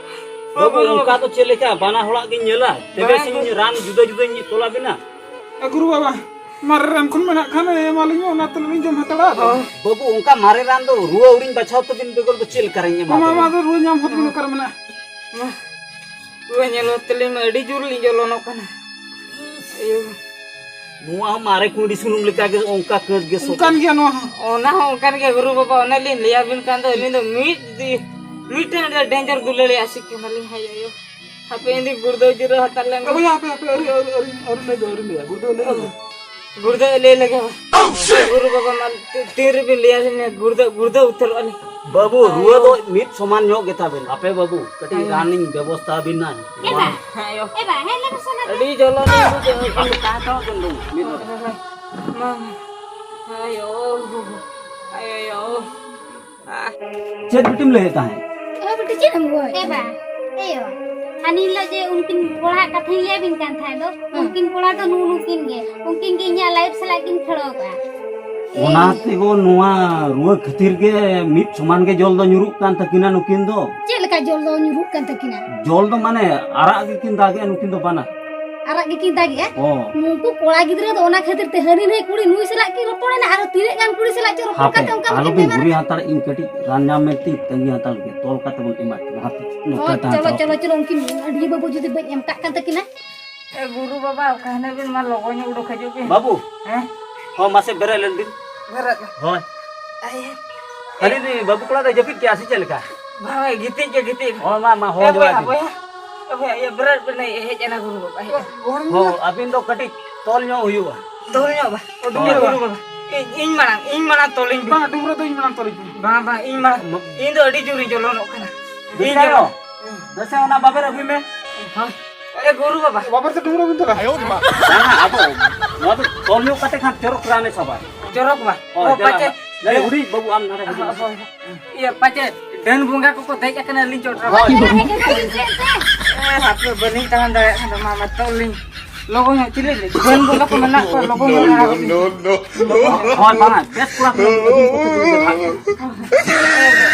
ᱵᱟᱹᱵᱩ, ᱦᱳᱭ, ᱜᱩᱨᱩ ᱚᱱᱠᱟ ᱵᱟᱵᱟ᱾ ᱫᱚ ᱪᱮᱫ ᱞᱮᱠᱟ? ᱵᱟᱱᱟ ᱦᱚᱲᱟᱜ ᱜᱤᱧ ᱧᱮᱞᱟ, ᱛᱚᱵᱮ ᱵᱟᱝ, ᱥᱮᱧ ᱜᱩᱨᱩ- ᱨᱟᱱ ᱡᱩᱫᱟᱹ ᱡᱩᱫᱟᱹᱧ ᱛᱚᱞ ᱟᱵᱤᱱᱟ᱾ ᱮ, ᱜᱩᱨᱩ ᱵᱟᱵᱟ, ᱢᱟᱨᱮ ᱨᱟᱱ ᱠᱷᱚᱱ ᱢᱮᱱᱟᱜ ᱠᱷᱟᱱ ᱮᱢᱟᱞᱤᱧ ᱢᱮ, ᱚᱱᱟ ᱛᱮᱞᱤᱧ ᱡᱚᱢ ᱦᱟᱛᱟᱲᱟ᱾ ᱦᱳᱭ᱾ ᱵᱟᱹᱵᱩ, ᱚᱱᱠᱟ ᱢᱟᱨᱮ ᱨᱟᱱ ᱫᱚ ᱨᱩᱣᱟᱹ ᱟᱹᱣᱨᱤᱧ ᱵᱟᱪᱷᱟᱣ ᱛᱟᱹᱵᱤᱱ ᱵᱮᱜᱚᱨ ᱫᱚ ᱪᱮᱫ ᱞᱮᱠᱟᱨᱤᱧ ᱮᱢᱟ ᱢᱟ, ᱵᱤᱱᱟ? ᱢᱟ, ᱟᱫᱚ ᱨᱩᱣᱟᱹ ᱧᱟᱢ ᱦᱚᱫ ᱵᱤᱱ ᱚᱠᱟᱨᱮ ᱢᱮᱱᱟᱜᱼᱟ? ᱢᱟ, ᱨᱩᱣᱟᱹ ᱧᱮᱞ ᱦᱚᱫ ᱛᱮᱞᱤᱧ ᱢᱟ ᱟᱹᱰᱤ ᱡᱳᱨ ᱞᱤᱧ ᱡᱚᱞᱚᱱᱚᱜ ᱠᱟᱱᱟ᱾ ᱟᱭᱳ᱾ ᱱᱚᱣᱟ ᱦᱚᱸ ᱢᱟᱨᱮ ᱠᱩᱸᱭᱰᱤ ᱥᱩᱱᱩᱢ ᱞᱮᱠᱟ ᱜᱮ, ᱚᱱᱠᱟ ᱠᱟᱹᱛ ᱜᱮ ᱥᱚ ᱚᱱᱠᱟᱱ ᱠᱟᱱᱟ᱾ ᱜᱮᱭᱟ ᱱᱚᱣᱟ ᱦᱚᱸ᱾ ᱚᱱᱟ ᱦᱚᱸ ᱚᱱᱠᱟᱱ ᱜᱮᱭᱟ ᱜᱩᱨᱩ ᱵᱟᱵᱟ, ᱚᱱᱮ ᱞᱤᱧ ᱞᱟᱹᱭ ᱟᱵᱤᱱ ᱠᱟᱱ ᱫᱚ, ᱟᱹᱞᱤᱧ ᱫᱚ ᱢᱤᱫ ᱫᱤ-, ᱢᱤᱫᱴᱮᱱ ᱟᱹᱰᱤ ᱰᱮᱧᱡᱟᱨ ᱫᱩᱞᱟᱹᱲᱤ ᱟᱥᱤᱠ ᱠᱟᱱᱟᱞᱤᱧ ᱦᱟᱭ ᱟᱭᱳ᱾ ᱦᱟᱯᱮ ᱤᱧ ᱫᱩᱧ ᱜᱩᱲᱫᱟᱹᱣ ᱡᱤᱨᱟᱹᱣ ᱦᱟᱛᱟᱲ ᱞᱮᱱ ᱜᱮ᱾ ᱦᱟᱯᱮ, ᱦᱟᱯᱮ, ᱟᱹᱣᱨᱤ, ᱟᱹᱣᱨᱤ, ᱟᱹᱣᱨᱤ, ᱟᱹᱣᱨᱤ ᱞᱟᱹᱭ ᱫᱚ, ᱟᱹᱣᱨᱤ ᱞᱟᱹᱭᱟ᱾ ᱜᱩᱲᱫᱟᱹᱣ ᱞᱟᱹᱭ ᱞᱮᱜᱮ᱾ ᱜᱩᱲᱫᱟᱹᱣ ᱞᱟᱹᱭ ᱞᱮᱜᱮ ᱵᱟ᱾ ᱜᱩᱨᱩ ᱵᱟᱵᱟ ᱢᱟ ᱛᱤ-, ᱛᱤᱱ ᱨᱮᱵᱤᱱ ᱞᱟᱹᱭᱟ ᱞᱤᱧᱟ, ᱜᱩᱲᱫᱟᱹᱣ, ᱜᱩᱲᱫᱟᱹᱣ ᱩᱛᱟᱹᱨᱚᱜᱼᱟ ᱞᱤᱧ᱾ ᱵᱟᱹᱵᱩ, ᱦᱟᱭ ᱨᱩᱣᱟᱹ ᱫᱚ ᱟᱭᱳ᱾ ᱢᱤᱫ ᱥᱚᱢᱟᱱ ᱧᱚᱜ ᱜᱮᱛᱟ ᱵᱮᱱᱟ᱾ ᱦᱟᱯᱮ ᱵᱟᱹᱵᱩ, ᱠᱟᱹᱴᱤᱡ ᱦᱟᱭ᱾ ᱨᱟᱱ ᱤᱧ ᱵᱮᱵᱚᱥᱛᱷᱟ ᱟᱹᱵᱤᱱᱟ᱾ ᱮ ᱵᱟ᱾ ᱦᱟᱭ ᱟᱭᱳ᱾ ᱮ ᱵᱟ, ᱦᱮᱡ ᱞᱮᱱ ᱥᱮ ᱱᱟᱛᱮ᱾ ᱟᱹᱰᱤ ᱡᱚᱞᱚᱱ ᱵᱩᱡᱷᱟᱹᱜ ᱠᱟᱱᱟ᱾ ᱟᱯᱮ ᱛᱟᱦᱮᱸ ᱦᱟᱛᱟᱲᱚᱜ ᱵᱮᱱ ᱵᱟᱹᱵᱩ, ᱢᱤᱫ ᱦᱚᱲ᱾ ᱢᱟ, ᱢᱟ᱾ ᱦᱟᱭ ᱟᱭᱳ᱾ ᱦᱟᱭ ᱟᱭᱳ᱾ ᱪᱮᱫ ᱵᱤᱴᱤᱢ ᱞᱟᱹᱭᱮᱫ ᱛᱟᱦᱮᱸᱫ? ᱮ ᱵᱤᱴᱤ, ᱪᱮᱫ ᱮᱢ ᱜᱚᱡ? ᱮ ᱵᱟ, ᱮ ᱭᱳ, ᱦᱟᱹᱱᱤ ᱦᱤᱞᱳᱜ ᱡᱮ ᱩᱱᱠᱤᱱ ᱠᱚᱲᱟ ᱟᱜ ᱠᱟᱛᱷᱟᱧ ᱞᱟᱹᱭ ᱟᱹᱵᱤᱱ ᱠᱟᱱ ᱛᱟᱦᱮᱸᱫ ᱫᱚ, ᱦᱩᱸ᱾ ᱩᱱᱠᱤᱱ ᱠᱚᱲᱟ ᱫᱚ ᱱᱩᱜᱼᱩ ᱱᱩᱠᱤᱱ ᱜᱮ, ᱩᱱᱠᱤᱱ ᱜᱮ ᱤᱧᱟᱹᱜ life ᱥᱟᱞᱟᱜ ᱠᱤᱱ ᱠᱷᱮᱲᱚ ᱠᱟᱜᱼᱟ᱾ ᱚᱱᱟ ᱛᱮᱜᱚ ᱱᱚᱣᱟ ᱨᱩᱣᱟᱹ ᱠᱷᱟᱹᱛᱤᱨ ᱜᱮ ᱢᱤᱫ ᱥᱚᱢᱟᱱ ᱜᱮ ᱡᱚᱞ ᱫᱚ ᱧᱩᱨᱩᱜ ᱠᱟᱱ ᱛᱟᱹᱠᱤᱱᱟ ᱱᱩᱠᱤᱱ ᱫᱚ᱾ ᱪᱮᱫ ᱞᱮᱠᱟ ᱡᱚᱞ ᱫᱚ ᱧᱩᱨᱩᱜ ᱠᱟᱱ ᱛᱟᱹᱠᱤᱱᱟ? ᱡᱚᱞ ᱫᱚ ᱢᱟᱱᱮ ᱟᱨᱟᱜ ᱜᱮᱠᱤᱱ ᱫᱟᱜᱮᱜᱼᱟ ᱱᱩᱠᱤᱱ ᱫᱚ ᱵᱟᱱᱟᱨ᱾ ᱟᱨᱟᱜ ᱜᱮᱠᱤᱱ ᱫᱟᱜᱮᱜᱼᱟ? ᱦᱚᱸ᱾ ᱱᱩᱠᱩ ᱠᱚᱲᱟ ᱜᱤᱫᱽᱨᱟᱹ ᱫᱚ ᱚᱱᱟ ᱠᱷᱟᱹᱛᱤᱨ ᱛᱮ ᱦᱟᱹᱱᱤ ᱱᱟᱹᱭ ᱠᱩᱲᱤ ᱱᱩᱭ ᱥᱟᱞᱟᱜ ᱠᱤᱱ ᱨᱚᱯᱚᱲᱮᱱᱟ, ᱟᱨᱚ ᱛᱤᱱᱟᱹᱜ ᱜᱟᱱ ᱠᱩᱲᱤ ᱥᱟᱞᱟᱜ ᱪᱚ ᱨᱚᱯᱚᱲ ᱦᱟᱯᱮ, ᱠᱟᱛᱮ ᱚᱱᱠᱟ ᱟᱞᱚ ᱢᱤᱫᱴᱤᱡ ᱵᱤᱱ ᱵᱮᱵᱟᱨ᱾ ᱜᱷᱩᱨᱤ ᱦᱟᱛᱟᱲ, ᱤᱧ ᱠᱟᱹᱴᱤᱡ ᱨᱟᱱ ᱧᱟᱢ ᱢᱮᱱᱛᱮ ᱛᱟᱺᱜᱤ ᱦᱟᱛᱟᱲ ᱜᱮ, ᱛᱚᱞ ᱠᱟᱛᱮ ᱵᱚᱱ ᱮᱢᱟ ᱠᱤᱱᱟ᱾ ᱦᱟᱯᱮ, ᱱᱚᱛᱮ ᱦᱳᱭ, ᱛᱟᱦᱮᱸ ᱪᱚᱞᱚ, ᱦᱟᱛᱟᱲ ᱪᱚᱞᱚ, ᱯᱮ᱾ ᱪᱚᱞᱚ, ᱩᱱᱠᱤᱱ ᱟᱹᱰᱤ ᱵᱟᱹᱵᱩ ᱡᱩᱫᱤ ᱵᱟᱹᱧ ᱮᱢ ᱠᱟᱜ ᱠᱟᱱ ᱛᱟᱹᱠᱤᱱᱟ᱾ ᱮ ᱜᱩᱨᱩ ᱵᱟᱵᱟ, ᱚᱠᱟ ᱦᱟᱱᱮ ᱵᱤᱱ ᱢᱟ ᱞᱚᱜᱚᱱ ᱧᱚᱜ ᱩᱰᱩᱠ ᱦᱤᱡᱩᱜ ᱵᱤᱱ᱾ ᱵᱟᱹᱵᱩ᱾ ᱦᱮᱸ? ᱦᱚᱸ, ᱢᱟᱥᱮ ᱵᱮᱨᱮᱫ ᱞᱮᱱ ᱵᱤᱱ᱾ ᱵᱮᱨᱮᱫ᱾ ᱦᱳᱭ᱾ ᱟᱭ᱾ ᱟᱹᱞᱤᱧ ᱨᱤᱱ ᱵᱟᱹᱵᱩ ᱠᱚᱲᱟ ᱫᱚ ᱡᱟᱹᱯᱤᱫ ᱠᱮᱜᱼᱟ ᱥᱮ ᱪᱮᱫ ᱞᱮᱠᱟ? ᱵᱟᱝ, ᱜᱤᱛᱤᱡ ᱜᱮ ᱜᱤᱛᱤᱡ᱾ ᱦᱳᱭ, ᱢᱟ, ᱢᱟ, ᱦᱚᱦᱚ ᱮ ᱵᱚᱭᱦᱟ, ᱡᱚᱜᱟᱲ ᱵᱤᱱ᱾ ᱵᱚᱭᱦᱟ, ᱮ ᱵᱚᱭᱦᱟ, ᱤᱭᱟᱹ ᱵᱮᱨᱮᱫ ᱵᱮᱱ, ᱦᱮᱡ ᱮᱱᱟ ᱜᱩᱨᱩ ᱵᱟᱵᱟ, ᱦᱮᱡ ᱮᱱᱟ᱾ ᱦᱚᱸ, ᱟᱹᱵᱤᱱ ᱫᱚ ᱠᱟᱹᱴᱤᱡ ᱛᱚᱞ ᱧᱚᱜ ᱦᱩᱭᱩᱜᱼᱟ᱾ ᱛᱚᱞ ᱧᱚᱜ ᱵᱟ? ᱦᱳᱭ᱾ ᱜᱩᱨᱩ ᱵᱟᱵᱟ, ᱤᱧ, ᱤᱧ ᱢᱟᱲᱟᱝ, ᱤᱧ ᱢᱟᱲᱟᱝ ᱛᱚᱞᱤᱧ ᱵᱤᱱ᱾ ᱵᱟᱝ, ᱰᱩᱢᱨᱟᱹ ᱫᱚ ᱤᱧ ᱢᱟᱲᱟᱝ ᱛᱚᱞᱤᱧ ᱵᱤᱱ᱾ ᱵᱟᱝ, ᱵᱟᱝ, ᱤᱧ ᱢᱟᱲᱟᱝ᱾ ᱤᱧ ᱫᱚ ᱟᱹᱰᱤ ᱡᱳᱨᱤᱧ ᱡᱚᱞᱚᱱᱚᱜ ᱠᱟᱱᱟ᱾ ᱤᱧ ᱵᱤᱴᱟᱭᱚ, ᱡᱚᱞᱚᱱ᱾ ᱫᱮᱥᱮ ᱚᱱᱟ ᱵᱟᱵᱮᱨ ᱟᱹᱜᱩᱭ ᱢᱮ᱾ ᱦᱚᱸ᱾ ᱮ ᱜᱩᱨᱩ ᱵᱟᱵᱟ᱾ ᱵᱟᱵᱮᱨ ᱫᱚ ᱰᱩᱢᱨᱟᱹ ᱵᱤᱱ ᱛᱚᱞᱟ? ᱵᱟᱝᱟ, ᱟᱫᱚ ᱱᱚᱣᱟ ᱫᱚ ᱛᱚᱞ ᱧᱚᱜ ᱠᱟᱛᱮ ᱠᱷᱟᱱ ᱪᱚᱨᱚᱠ ᱨᱟᱱᱮ ᱥᱟᱵᱟ᱾ ᱪᱚᱨᱚᱠ ᱵᱟ? ᱦᱳᱭ, ᱚ, ᱫᱮᱞᱟ, ᱯᱟᱪᱮ᱾ ᱞᱟᱹᱭ ᱦᱩᱰᱤᱧ ᱵᱟᱹᱵᱩ, ᱟᱢ ᱱᱚᱰᱮ ᱦᱤᱡᱩᱜ ᱢᱮ᱾ ᱦᱳᱭ, ᱦᱳᱭ᱾ ᱤᱭᱟᱹ, ᱯᱟᱪᱮ ᱰᱟᱹᱱ ᱵᱚᱸᱜᱟ ᱠᱚᱠᱚ ᱫᱮᱡ ᱟᱠᱟᱱᱟ ᱟᱹᱞᱤᱧ ᱪᱚᱴ ᱨᱮ᱾ ᱦᱳᱭ᱾ ᱮ, ᱦᱟᱯᱮ, ᱵᱟᱹᱞᱤᱧ ᱛᱟᱲᱟᱢ ᱫᱟᱲᱮᱭᱟᱜ ᱠᱟᱱᱟ, ᱢᱟ, ᱢᱟ, ᱛᱚᱞ ᱞᱤᱧ᱾ ᱞᱚᱜᱚᱱ ᱧᱚᱜ, ᱪᱤᱞᱤ ᱞᱟᱹᱜᱤᱫ? ᱰᱟᱹᱱ ᱵᱚᱸᱜᱟ ᱠᱚ ᱢᱮᱱᱟᱜ ᱠᱚᱣᱟ, ᱞᱚᱜᱚᱱ ᱧᱚᱜ ᱞᱟᱜᱟᱣ ᱠᱚᱵᱤᱱ᱾ ᱦᱳᱭ, ᱵᱟᱝᱟ, ᱵᱮᱥ ᱠᱚᱲᱟ ᱠᱚ ᱞᱟᱹᱜᱤᱫ ᱠᱚ ᱵᱩᱡᱷᱟᱹᱣ ᱫᱟ᱾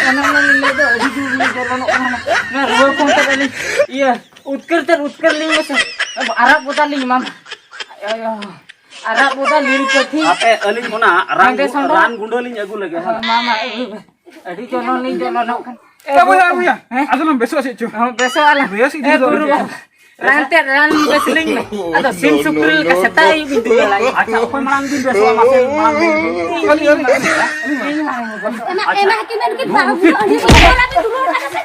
ᱚᱱᱟ ᱢᱟ ᱞᱤᱧ ᱞᱟᱹᱭ ᱫᱚ, ᱟᱹᱰᱤ ᱡᱳᱨ ᱞᱤᱧ ᱡᱚᱞᱚᱱᱚᱜ ᱠᱟᱱᱟ᱾ ᱱᱚᱣᱟ ᱨᱩᱣᱟᱹ ᱠᱚ ᱚᱱᱛᱮ ᱟᱹᱞᱤᱧ, ᱤᱭᱟᱹ, ᱩᱫᱽᱠᱟᱹᱨ ᱛᱮᱫ ᱩᱫᱽᱠᱟᱹᱨ ᱞᱤᱧ ᱢᱮᱥᱮ᱾ ᱟᱨᱟᱜ ᱵᱚᱫᱟ ᱞᱤᱧ ᱮᱢᱟᱢᱟ᱾ ᱟᱭᱳ, ᱟᱨᱟᱜ ᱵᱚᱫᱟ ᱞᱤᱞ ᱯᱟᱹᱴᱷᱤ᱾ ᱟᱯᱮ ᱟᱹᱞᱤᱧ ᱚᱱᱟ ᱨᱟᱱ ᱦᱮᱸᱫᱮ ᱜᱩ-, ᱥᱚᱸᱰᱟ᱾ ᱨᱟᱱ ᱜᱩᱸᱰᱟᱹ ᱞᱤᱧ ᱟᱹᱜᱩ ᱞᱮᱜᱮ, ᱦᱮᱸ᱾ ᱢᱟ, ᱢᱟ, ᱟᱹᱜᱩᱭ ᱢᱮ᱾ ᱟᱹᱰᱤ ᱡᱚᱞᱚᱱ ᱞᱤᱧ ᱡᱚᱞᱚᱱᱚᱜ ᱠᱟᱱᱟ᱾ ᱮ ᱵᱚᱭᱦᱟ, ᱮ ᱵᱚᱭᱦᱟ, ᱦᱮᱸ? ᱟᱫᱚ ᱞᱟᱝ ᱵᱮᱥᱚᱜᱼᱟ ᱥᱮ ᱪᱚ? ᱦᱚᱸ, ᱵᱮᱥᱚᱜ ᱟᱞᱟᱝ᱾ ᱵᱮᱥ ᱤᱫᱤ ᱮ ᱫᱚ ᱜᱩᱨᱩ ᱟᱹᱰᱤ ᱵᱟᱵᱟ᱾ ᱨᱟᱱ ᱛᱮ ᱨᱟᱱ ᱵᱮᱥ ᱞᱤᱧ ᱢᱮ᱾ ᱟᱫᱚ ᱥᱤᱢ ᱥᱩᱠᱨᱤ ᱞᱮᱠᱟ ᱥᱮᱛᱟᱜ ᱟᱹᱭᱩᱵ ᱵᱤᱱ ᱫᱩᱞ ᱟᱲᱟᱭᱟ᱾ ᱟᱪᱪᱷᱟ, ᱚᱠᱚᱭ ᱢᱟᱲᱟᱝ ᱵᱤᱱ ᱵᱮᱥᱚᱜᱼᱟ, ᱢᱟᱥᱮ ᱢᱟᱲᱟᱝ ᱵᱤᱱ ᱞᱟᱹᱭ ᱵᱤᱱ᱾ ᱮᱢᱟ, ᱮᱢᱟ ᱠᱤᱱ ᱵᱮᱱ ᱠᱤᱱ ᱵᱟᱹᱦᱩ, ᱩᱱᱤ ᱫᱚ ᱚᱲᱟᱜ ᱨᱮ ᱫᱩᱞᱟᱹᱲ ᱠᱟᱫᱟ ᱥᱮ?